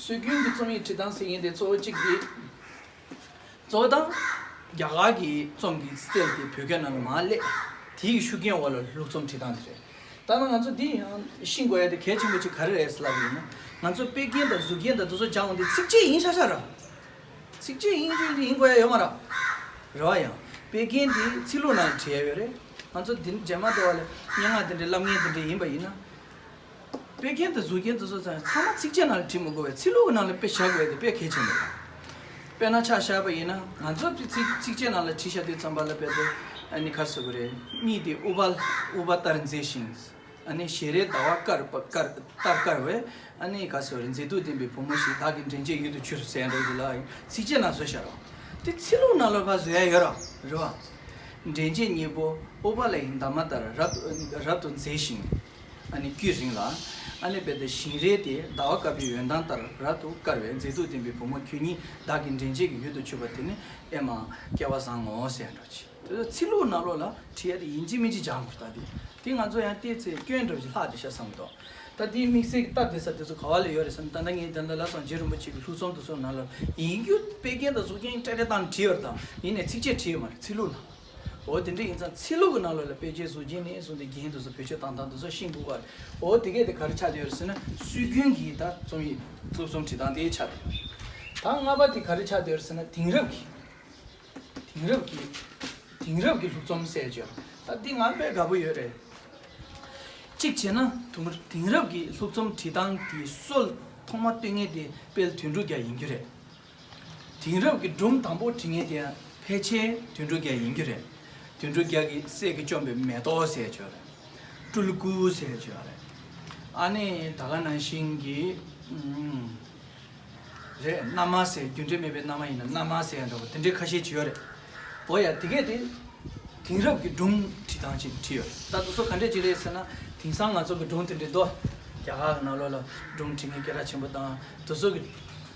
སྲོལ་རྒྱུན་གྱི་རྩོམ་ཡིག་བྲིས་སྟངས་ཟེར་མཁན་དེ་གཙོ་བོ་གཅིག་དེ། གཙོ་བོ་དང་། རྒྱ་གར་གྱི་རྩོམ་གྱི་སྟེགས་དེ་བོད་སྐད་ནང་ལ་མར་སླེབས། དེའི་ཤུགས་རྐྱེན་འོག་ལ་ལྷུག་རྩོམ་བྲིས་སྟངས་དེ་རེད། ད་ནི་ང་ཚོ་འདི་ཡང་ཤེས་དགོས་ཡ་དེ་གལ་ཆེན་པོ་ཅིག་ག་རེ་རེད་ཟེར་ལབ་པ་ཡིན་ན། ང་ཚོ་དཔེ་རྒྱན་དང་གཟུགས་རྒྱན་དང་དེ་ཚོ་སྦྱང་འོང་དུས་ཚིགས་བཅད་ཡིན་ཤག་ཤག་ར། ཚིགས་བཅད་ཡིན་རྒྱུ་དེ་ཡིན་དགོས་ཡ་ཡོད་མ་རེད། རེད་བ། ཡང་དཔེ་རྒྱན་དེ་ཚིག་ལྷུག་ནང་བྲིས་ཡ་ཡོད་རེད། ང་ཚོ་འདི་རྗེས་མ་དེ་བ་ལ་སྙན་ངག་དེ་འདྲའི་བསླབ་མཁན་དེ་འདྲ་ཡིན་པ་ཡིན་ན། དཔེ་རྒྱན་དང་གཟུགས་རྒྱན་དེ་ཚོ་ཚང་མ་ཚིགས་བཅད་ནང་ལ་བྲིས་མི་དགོས་པས། ཚིག་ལྷུག་གི་ནང་ལ་དཔེ་བཞག་དགོས་དེ་དཔེ་གལ་ཆེན་པོ་རེད། དཔེར་ན་ཆ་བཞག་པ་ཡིན་ན་ང་ཚོ་ཚིག་ཚིགས་བཅད་ནང་ལ་བྲིས་བཞག་དུས་ཙམ་པ་ལ་དཔེ་དེ་ཨ་ནི་ག་རེ་ཟེར་དགོས་རེད། མིག་དེ་དབུ་བ་དབུ་བ་ལྟར་མཛེས་ཤིང་། ཨ་ནི་ཞལ་རས་ཟླ་བ་དཀར་པ་དཀར་ལྟར་དཀར་བས། ཨ་ནི་ག་རེ་ཟེར་དགོས་རེད། མཛེས་སྡུག་ལྡན་པའི་བུ་མོ་ཞིག་བདག་གི་འདྲེན་བྱེད་ཡུལ་དུ་ཆུད་ཟེར་འགྲོ་གི་ལ་ཚིགས་བཅད་ནང་བཟོས་བཞག་རོགས། དེ་ཚིག་ལྷུག་ནང་ལ་ཕར་བཟོ་ཡ་ཡོད་ར། རེད་བ། འདྲེན་བྱེད་སྙིང་པོ་ཨུཏྤ་ལའི་འདབ་མ་ལྟར་རབ་ཏུ་རབ་ཏུ་མཛེས་ཤིང་། ཨ་ནི་དཀྱུས་རིང་ལ། ཨ་ནི་རྦད་དེ་བཞིན་རས་དེ་ཟླ་བ་དཀར་པོའི་འོད་མདངས་ལྟར་རབ་ཏུ་དཀར་བའི་མཛེས་སྡུག་ལྡན་པའི་བུ་མོ་ཁྱོད་ཉིད་བདག་གི་འདྲེན་བྱེད་ཀྱི་ཡུལ་དུ་ཆུད་པ་དེ་ནི་ཨེ་མ་སྐལ་བ་བཟང་ངོ་ཟེར་འགྲོ་ཅི། དེ་ཚོ་ཚིག་ལྷུག་ནང་ལོགས་ལ་བྲིས་ཡ་དེ་ཡིན་གཅིག་མིན་གཅིག་སྦྱང་དགོས་རེད། ད་དེ་དེ་ང་ཚོ་ཡང་བལྟས་ཚེ་སྐྱོན་འདྲ་བོ་ཞིག་ལྷག་བསྡད་ཤག་བསམ་གྱི་འདུག་ད་དེའི་དམིགས་བསལ་གྱི་སྟབས་བདེ་ས་དེ་ཚོ་ག་བ་ལ་ཡོད་རེད་བསམ། ད་ལྟ་ངས་ད་ལྟ་ལབ་སོང་། རྗེ་རིན་པོ་ཆེ་གི་ལྷུག་རྩོམ་དེ་ཚོ་ནང་ལ་ཡིན་རྒྱུ་དཔེ་རྒྱན་དང་གཟུགས་རྒྱན་ཏྲེ་ཏྲེ་བཏང་བྲིས་ཡོད་རེད། ད་ཡིན་ནའི་ཚིགས་བཅད་བྲིས་ཡོད་མ་རེད། ཚིག་ལྷུག་ནང་། འོ་དེ་འདྲ་ཡིན་ཙང་ཚིག་ལྷུག་གི་ནང་ལོགས་ལ་དཔེ་ཆའི་གཟུགས་རྒྱན་ནས་བཟུང་སྟེ་རྒྱན་དེ་ཚོ་བེད་སྤྱོད་བཏང་སྟངས་དེ་ཚོ་ཤེས་དགོས་པ་རེད། འོ་དེ་གས་དེ་ག་རེ་ཆགས་བསྡད་ཡོད་རེད་ཟེར་ན་སྲོལ་རྒྱུན་གྱི་ད་རྩོམ་ཡིག་ལྷུག་རྩོམ་བྲིས་སྟངས་དེ་ཆགས་བསྡད་ཡོད་རེད། ད་ལྔ་པ་དེ་ག་རེ་ཆགས་བསྡད་ཡོད་རེད་ཟེར་ན་དེང་རབས་ཀྱི། དེང་རབས་ཀྱི་དེང་རབས་ཀྱི་ལྷུག་རྩོམ་ཟེར་བྱས། ད་འདི་ང་དཔེ་དགའ་པོ་ཡོད་རེད། གཅིག་བྱས་ན་དུང་དེང་རབས་ཀྱི་ལྷུག་རྩོམ་བྲིས་སྟངས་ཀྱི་སྲོལ་ཐོག་མ་གཏོད་མཁན་དེ་དཔལ་དོན་གྲུབ་རྒྱལ་ཡིན་རྒྱུ་རེད། དེང་རབས་ཀྱི་སྒྲུང་དང་པོ་བྲིས་མཁན་དེ་ཕལ་ཆེར་དོན་གྲུབ་རྒྱལ་ཡིན་རྒྱུ་རེད། དོན་གྲུབ་རྒྱལ་གྱི་སྲས་ཀྱིས་བཅོམ་པའི་མེ་ཏོག་ཟེར་བྱས་རེད། སྤྲུལ་སྐུ་ཟེར་བྱས་རེད། ཨ་ནི་ད་ག་ནང་བཞིན་གྱི་ཨུམ། རེད། མནའ་མ་ཟེར། རྒྱུ་འབྲས་མེད་པའི་མནའ་མ་ཡིན་ན་མནའ་མ་ཟེར་ཡ་འདྲ་པོ་དེ་འདྲའི་ཁ་ཤས་ཅིག་ཡོད་རེད། འོ་ཡ། དེ་གས་དེ་དེང་རབས་ཀྱི་སྒྲུང་བྲིས་སྟངས་ཅིག་བྲིས་ཡོད་རེད། ད་དེ་ཚོ་ག་འདྲས་ཅིག་རེད་ཟེར་ན་དེང་སང་ང་ཚོ་གི་སྒྲུང་དེ་འདྲས་འདུག་རྒྱ་གར་གྱི་ནང་ལོགས་ལ་སྒྲུང་བྲིས་མཁན་སྐད་གྲགས་ཆེན་པོ་དང་དེ་ཚོ་གི་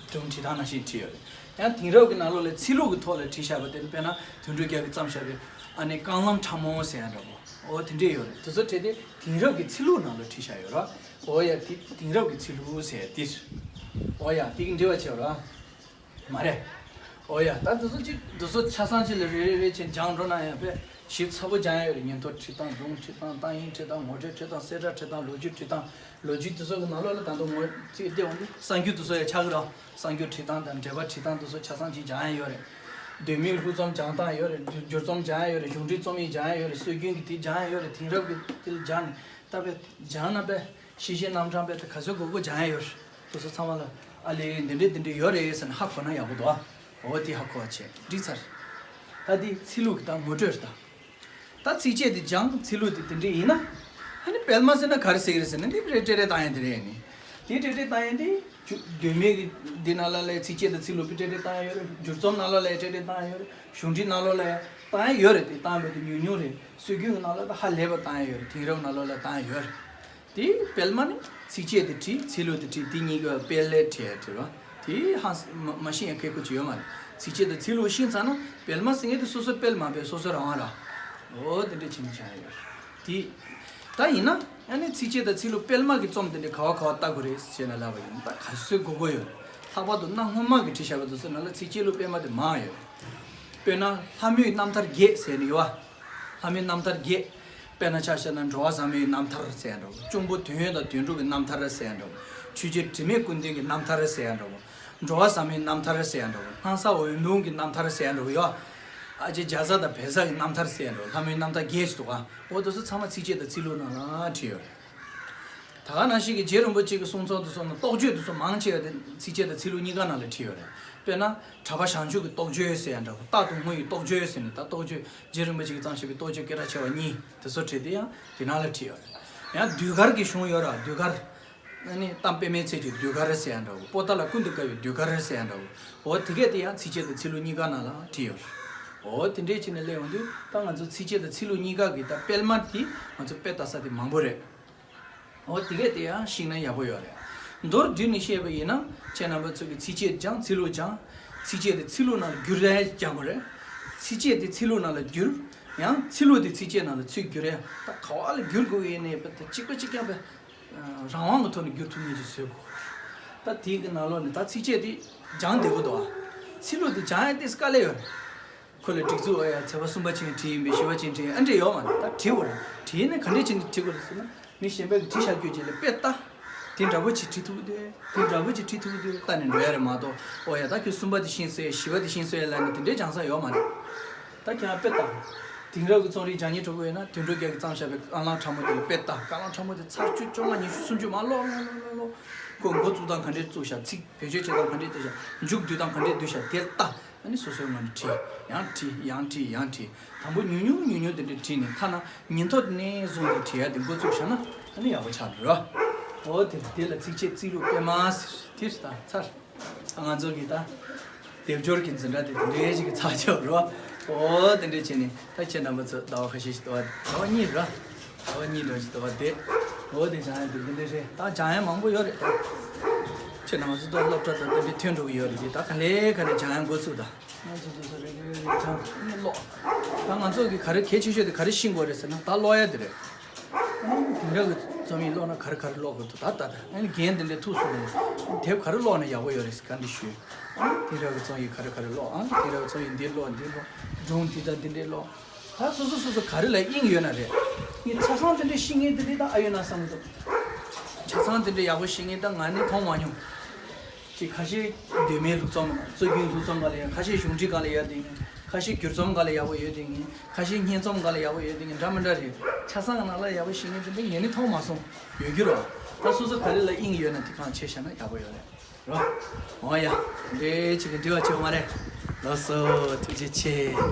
སྒྲུང་བྲིས་སྟངས་ནང་བཞིན་བྲིས་ཡོད་རེད། ཡང་དེང་རབས་ཀྱི་ནང་ལོགས་ལ་ཚིག་ལྷུག་གི་ཐོག་ལ་བྲིས་བཞག་པ་དེ་ནི་དཔེར་ན་དོན་གྲུབ་རྒྱལ་གྱིས་བརྩམས་བཞག་པའི་ཨ་ནི་རྐང་ལམ་ཁྲ་མོ་ཟེར་ཡ་འདྲ་པོ། འོ་དེ་འདྲས་ཡོད་རེད། དེ་ཚོ་བྲིས་ཏེ་དེང་རབས་ཀྱི་ཚིག་ལྷུག་ནང་ལ་བྲིས་བཞག་ཡོད་རེད། འོ་ཡ། དེ་དེང་རབས་ཀྱི་ཚིག་ལྷུག་ཟེར་དེ། འོ་ཡ། དེ་གི་འབྲེལ་བ་ཆེ་བ་ར། མ་རེད། འོ་ཡ། ད་འདི་ཚོ་གཅིག་འདི་ཚོ་ཆ་ཚང་གཅིག་ལ་རེ་རེ་རེ་བྱས་སྦྱངས་འགྲོ་ན་ཡང་དཔེ་ཞིབ་ཚགས་པོ་སྦྱང་ཡ་ཡོད་རེད། ཉིན་ཐོ་ཁྲིད་སྟངས། སྒྲུང་ཁྲིད་སྟངས། ཏང་ཡོན་ཁྲིད་སྟངས། ངོ་སྤྲོད་ཁྲིད་སྟངས། གསལ་བསྒྲགས་ཁྲིད་སྟངས། ལོ་རྒྱུས་ཁྲིད་སྟངས། ལོ་རྒྱུས་འདི་ཚོ་གི་ནང་ལོགས་ལ་ད་དུང་ངོ་ཚིག་བལྟས་འོང་དུས་གསར་འགྱུར་འདི་ཚོ་ཡང་ཆགས་ཀྱི་རེད། གསར་འགྱུར་ཁྲིད་སྟངས་དང་འགྲེལ་པ་ཁྲིད་སྟངས་འདི་ཚོ་ཆ་ཚང་གཅིག་སྦྱང་ཡ་ཡོད་རེད། ལྡེ་མིག་ལྷུག་རྩོམ་སྦྱང་སྟངས་ཡོད་རེད། བསྒྱུར་རྩོམ་སྦྱང་ཡ་ཡོད་རེད། གཞུང་འབྲེལ་རྩོམ་ཡིག་སྦྱང་ཡ་ཡོད་རེད། སྲོལ་རྒྱུན་གྱི་དེ་སྦྱང་ཡ་ཡོད་རེད། དེང་རབས་ཀྱི་དེ་སྦྱང་ནས་ད་དཔེ་སྦྱང་ན་དཔེ་ཤེས་བྱའི་རྣམ་གྲངས་དཔེ་ད་ག་ཚོད་དགོས་དགོས་སྦྱང་ཡ་ཡོད་རེད། དེ་ཚོ་ཚང་མ་ལ་ཨ་ལེ་འདི་འདྲས་འདི་འདྲས་ཡོད་རེད་ཟེར་ནས་ཧ་གོ་ན་ཡག་པོ་འདུག་ཨ། འོ་དེ་ཧ་གོ་བ་བྱས་འགྲིག་ཚར། ད་དེ་ཚིག་ལྷུག་གི་ད་ངོ་སྤྲོད་རེད་ད། ད་ཚིགས་བཅད་དེ་སྦྱངས། ཚིག་ལྷུག་དེ་དེ་འདྲས་ཡིན་ན། ཨ་ནི་སྤེལ་མ་ཟེར་ན་ག་རེ་ཟེར་གི་རེད་ཟེར་ན། འདི་སྤྲེལ་སྤྲེལ་རེ་བཏང་ཡ་དེ་རེད། ནི་དེ་སྤྲེལ་སྤྲེལ་བཏང་ཡ་དེ་ལྡེ་མིག་གི་འདི་ནང་ལ་ལས་ཚིགས་བཅད་དང་ཚིག་ལྷུག་སྤྲེལ་སྤྲེལ་བཏང་ཡ་ཡོད་རེད། བསྒྱུར་རྩོམ་ནང་ལོགས་ལ་སྤྲེལ་སྤྲེལ་བཏང་ཡ་ཡོད་རེད། གཞུང་འབྲེལ་ནང་ལོགས་ལ་བཏང་ཡ་ཡོད་རེད། དེ་བཏང་བ་དེ་ཉུང་ཉུང་རེད། སྲོལ་རྒྱུན་གྱི་ནང་ལོགས་ལ་ཧ་ལས་པ་བཏང་ཡ་ཡོད་རེད། དེང་རབས་ནང་ལོགས་ལ་བཏང་ཡ་ཡོད་རེད། དེ་སྤེལ་མ་ནི་ཚིགས་བཅད་དེ་བྲིས། ཚིག་ལྷུག་དེ་བྲིས། དེ་གཉིས་ཀ་སྤེལ་ལས་བྲིས་ཡ་བྲིས་རོགས། དེ་ཧང་སང་མ་མ་ཤེས་ཡ་ཁག་པོ་ཅིག་ཡོད་མ་རེད། ཚིགས་བཅད་དང་ཚིག་ལྷུག་ཤེས་ཚར་ན་སྤེལ་མ་ཟེར་མཁན་དེ་སོ་སོ་སྤེལ་མ་སྤེལ་སོ་སོ་རང་དབང་ར། འོ་དེ་འདྲས་བྱེད་མི་བྱ་ཡ་ཡོད་རེད། དེ་ད་ཡིན་ན་ཨ་ནི་ཚིགས་བཅད་དང་ཚིག་ལྷུག་སྤེལ་མ་གི་རྩོམ་དེ་འདྲས་ག་བ་ག་བ་ལྟ་དགོས་རེད་ཟེར་ན་ལབ་པ་ཡིན་ན། ད་ག་ཚོད་དགོས་དགོས་ཡོད་རེད། ལྷག་པར་དུ་གནའ་སྔོན་མ་གི་བྲིས་བཞག་པ་དེ་ཚོ་ནང་ལ་ཚིགས་བཅད་ལྷུག་སྤེལ་མ་དེ་མང་ཡོད་རེད། དཔེར་ན་ལྷ་མོའི་རྣམ་ཐར་རྒྱས་ཟེར་ནི་ཡོད་བ། ལྷ་མོའི་རྣམ་ཐར་རྒྱས། དཔེར་ན་ཆ་བཞག་ན་འགྲོ་བ་ཟབ་མོའི་རྣམ་ཐར་ཟེར་ཡ་འདྲ་བོ། གཅུང་པོ་དོན་ཡོད་དང་དོན་གྲུབ་ཀྱི་རྣམ་ཐར་ཟེར་ཡ་འདྲ་བོ། ཆོས་རྗེ་དྲི་མེད་ཀུན་ལྡན་གྱི་རྣམ་ཐར་ཟེར་ཡ་འདྲ་བོ། འགྲོ་བ་ཟབ་མོའི་རྣམ་ཐར་ཟེར་ཡ་འདྲ་བོ། སྣང་ས་འོད་འབུམ་གྱི་རྣམ་ཐར་ཟེར་ཡ་འདྲ་བོ་ཡོད། ཨ་ཅེ་རྒྱ་བཟའ་དང་བལ་བཟའ་གི་རྣམ་ཐར་ཟེར་ཡ་འདྲ་བོ། ལྷ་མོའི་རྣམ་ཐར་རྒྱས་ཞིག་འདུག་ག་འོ་དེ་ཚོ་ཚང་མ་ཚིགས་བཅད་དང་ཚིག་ལྷུག་ནང་ལ་བྲིས་ཡོད་རེད། ད་ག་ནང་བཞིན་གྱི་རྗེ་རིན་པོ་ཆེ་གི་གསུང་རྩོམ་དེ་ཚོ་ནང་རྟོགས་བརྗོད་དེ་ཚོ་མང་ཆེ་བ་དེ་ཚིགས་བཅད་དང་ཚིག་ལྷུག་གཉིས་ཀ་ནང་ལ་བྲིས་ཡོད་རེད། དཔེར་ན་གྲགས་པ་བྱང་ཆུབ་ཀྱི་རྟོགས་བརྗོད་ཟེར་ཡ་འདྲ་བོ། རྟག་ཏུ་ངུ་ཡི་རྟོགས་བརྗོད་ཟེར་ནས། ད་རྟོགས་བརྗོད་རྗེ་རིན་པོ་ཆེ་གིས་བརྩམས་བཞག་པའི་རྟོགས་བརྗོད་སྐད་གྲགས་ཆེ་བ་གཉིས་དེ་ཚོ་བྲིས་ཏེ་ཡང་དེ་ནང་ལ་བྲིས་ཡོད་རེད། ཡང་ཟློས་གར་གྱི་གཞུང་ཡོད་ར། ཟློས་གར། ཨ་ནི་གཏམ་དཔེ་མའི་ཚལ་གྱི་ཟློས་གར་ཟེར་ཡ་འདྲ་བོ། པོ་ཏཱ་ལ་ཀུན་ཏུ་དགའ་བའི་ཟློས་གར་ཟེར་ཡ་འདྲ་བོ། འོ་དེ་གས་དེ་ཡང་ཚིགས་བཅད་དང་ཚིག་ལྷུག་གཉིས་ཀ་ནང་ལ་བྲིས་ཡོད་རེད། འོ་དེ་འདྲས་བྱས་ནས་སླེབས་ཡོང་དུས་ད་ང་ཚོ་ཚིགས་བཅད་དང་ཚིག་ལྷུག་གཉིས་ཀ་གི་ད་སྤེལ་མ་དེ་ང་ཚོ་དཔེ་ལྟ་ས་དེ་མང་པོ་རེད། འོ་དེ་གས་དེ་ཡང་ཤེས་ན་ཡག་པོ་ཡོད་རེད། མདོར་བསྡུས་ནས་བཤད་པ་ཡིན་ན་ཁྱེད་རྣམ་པ་ཚོ་གིས་ཚིགས་བཅད་སྦྱངས། ཚིག་ལྷུག་སྦྱངས། ཚིགས་བཅད་དེ་ཚིག་ལྷུག་ནང་ལ་བསྒྱུར་ཡ་སྦྱང་དགོས་རེད། ཚིགས་བཅད་དེ་ཚིག་ལྷུག་ནང་ལ་བསྒྱུར། ཡང་ཚིག་ལྷུག་དེ་ཚིགས་བཅད་ནང་ལ་ཚུར་བསྒྱུར་ཡ། ད་ག་བ་ལ་བསྒྱུར་དགོས་ཡིན་ནའི་ད་གཅིག་པ་གཅིག་རྐྱང་པ་རང་དབང་གི་ཐོག་ནས་བསྒྱུར་ཐུབ་མཁན་ཅིག་བཟོ་དགོས། ད་དེའི་གི་ནང་ལོགས་ནས་ད་ཚིགས་བཅད་དེ་སྦྱང་བདེ་པོ་འདུག་ཨ། ཚིག་ལྷུག་དེ་སྦྱང་ཡ་ཏོག་ཙམ་དཀའ་ལས་ཡོད་རེད། ཁོ་ལ་སྒྲིག་འཛུགས། ཨོ་ཡ། ཚེས་པ་གསུམ་པ་ཅིག་བྲིས་ཡིན་པས། བཞི་པ་ཅིག་བྲིས་ཡིན། ཨ་འདྲས་ཡོད་མ་རེད། ད་བྲིས་དགོས་རེད། བྲིས་ནས་ག་འདྲས་བྱས་ནས་བྲིས་དགོས་རེད་ཟེར་ན། མི་གཞན་པས་བྲིས་བཞག་རྒྱུ་ཅིག་ལ་དཔེ་ལྟ། དེ་འདྲ་པོ་ཅིག་བྲིས་ཐུབ་ཀྱི་འདུག་དེ་འདྲ་པོ་ཅིག་བྲིས་ཐུབ་ཀྱི་འདུག་ལྟ་ནས་འགྲོ་ཡ་རེད་མ་གཏོགས། ཨོ་ཡ། ད་ཁྱོད་གསུམ་པ་དེ་ཤེས་སོང་ཡ། བཞི་པ་དེ་ཤེས་སོང་ཡ་ལབ་ནས་དེ་འདྲས་སྦྱང་ས་ཡོད་མ་རེད། ད་ཁྱེད་རང་དཔེ་ལྟ། དེང་རབས་ཀྱི་རྩོམ་རིག་སྦྱང་སྙིང་བྲོ་པོ་ཡོད་ན་དོན་གྲུབ་རྒྱལ་གྱིས་བརྩམས་བཞག་པའི་རྐང་ལམ་ཕྲ་མོ་དེ་ལ་དཔེ་ལྟ། རྐང་ལམ་ཕྲ་མོ་དེ་ཚར་བཅུ་བཅོ་ལྔ་ཉི་ཤུ་སུམ་ཅུ་མར་ཀློག་ཀློག་ཀློག་ཀློག་ཀློག་ཁོ་འགོ་བཙུགས་སྟངས་ག་འདྲས་བཙུགས་བཞག་ཚིག་བེད་སྤྱོད་བྱེད་སྟངས་ག་འདྲས་བྱས་བཞག་མཇུག་བསྡུ་སྟངས་ག་འདྲས་བསྡུས་བཞག་དེ་ལ་ལྟ། ཨ་ནི་སོ་སོའི་ངོས་ནས་བྲིས། ཡང་བྲིས། ཡང་བྲིས། ཡང་བྲིས། དང་པོ་ཉུང་ཉུང་ཉུང་ཉུང་དེ་འདྲ་བྲིས་ནས། ཐ་ན་ཉིན་ཐོ་དེ་ནས་བཟུང་སྟེ་བྲིས་ཡ་དེ་འགོ་བཙུགས་བཞག་ན་ཨ་ནི་ཡག་པོ་ཆགས་འགྲོ། འོ་དེ་དེ་ལ་ཚིགས་བཅད་ཚིག་ལྷུག་སྤེལ་མ་ཟེར། དེ་རེད། ད་ཚར། ད་ང་ཚོ་གི་ད་སྡེབ་སྦྱོར་གྱི་འཛིན་གྲྭ་དེ་དེ་འདྲའི་ཞིག་གི་ཚར་ཆགས་འགྲོ། འོ་དེ་འདྲ་བྱས་ནས་ད་ཁྱེད་རྣམ་པ་ཚོ་ཟླ་བ་ཁ་ཤས་ཤིག་ཟླ་བ་ཟླ་བ་གཉིས་རེད། ཟླ་བ་གཉིས་འདྲ་ཞིག་ཟླ་བ་བསྡད། འོ་དེ་སྦྱང་ཡ་དེ་འདི་འདྲ་རེད། ད་སྦྱང་ཡ་མང་པོ་ཡོད་རེད། ད་ཁྱེད་རྣམ་པ་ཚོ་ད་སློབ་གྲྭ་དང་དེ་འདྲ་ཐོན་འགྲོ་གི་ཡོད་རེད། དེ་ད་ག་ལེ་ག་ལེ་སྦྱང་ཡ་འགོ་ཚུགས་ད། ང་ཚོ་དེ་ཚོ་རེ་རེ་རེ་སྦྱང་ནས་ཀློག་ད་ང་ཚོ་གི་ག་རེ་གལ་ཆེ་ཤོས་དེ་ག་རེ་ཤེས་དགོས་རེད་ཟེར་ན། ད་ཀློག་ཡ་དེ་རེད། དེང་རབས་ཀྱི་རྩོམ་ཡིག་ཀློག་ན་ག་རེ་ག་རེ་ཀློག་དགོས་འདུག་ད་ལྟ་ད་ཨ་ནི་རྒན་དེ་འདྲས་ཐུག་སོང་ནས་དེབ་ག་རེ་ཀློག་ན་ཡག་པོ་ཡོད་རེད་ཟེར་བཀའ་འདྲི་ཞུས། དེང་རབས་ཀྱི་རྩོམ་ཡིག་ག་རེ་ག་རེ་ཀློག་ཨང་། དེང་རབས་ཀྱི་རྩོམ་ཡིག་འདི་ཀློག་འདི་ཀློག་སྒྲུང་འདི་དང་འདི་འདྲས་ཀློག་ད་སོ་སོ་སོ་སོ་ག་རེ་ལ་དབྱིངས་ཡོད་ན་རེད། ངས་ཆ་ཚང་དེ་འདྲས་ཤེས་མཁན་དེ་འདྲས་ད་ཨ་ཡོད་ན་བསམ་གྱི་འདུག་ཆ་ཚང་དེ་འདྲས་ཡག་པོ་ཤེས་མཁན་ད་ང་ནི་མཐོང་མ་མྱོང་། ཅིག་ཁ་ཤས་གདོད་མའི་ལྷུག་རྩོམ། སྲོལ་རྒྱུན་ལྷུག་རྩོམ་སྒང་ལ་ཡོད། ཁ་ཤས་གཞུང་འབྲེལ་སྒང་ལ་ཡོད་དེ་ཡིན། ཁ་ཤས་བསྒྱུར་རྩོམ་སྒང་ལ་ཡག་པོ་ཡོད་དེ་ཡིན། ཁ་ཤས་སྙན་རྩོམ་སྒང་ལ་ཡག་པོ་ཡོད་དེ་ཡིན། འདྲ་མི་འདྲ་རེད། ཆ་ཚང་གི་ནང་ལ་ཡག་པོ་ཤེས་མཁན་དེ་འདྲ་ངས་ནི་མཐོང་མ་སོང་། ཡོད་རྒྱུ་རེད། ད་སོ་སོ་ག་རེ་ལ་དབྱིངས་ཡོད་ན་དེ་སྒང་བྱས་བཞག་ན་ཡག་པོ་ཡོད་རེད། རོ། འོ་ཡ། འདྲེ་ཅིག་གི་འདྲི་བ་བྱེད་མ་རེད། ལགས་སོ། ཐུགས་རྗེ་ཆེ་ལ།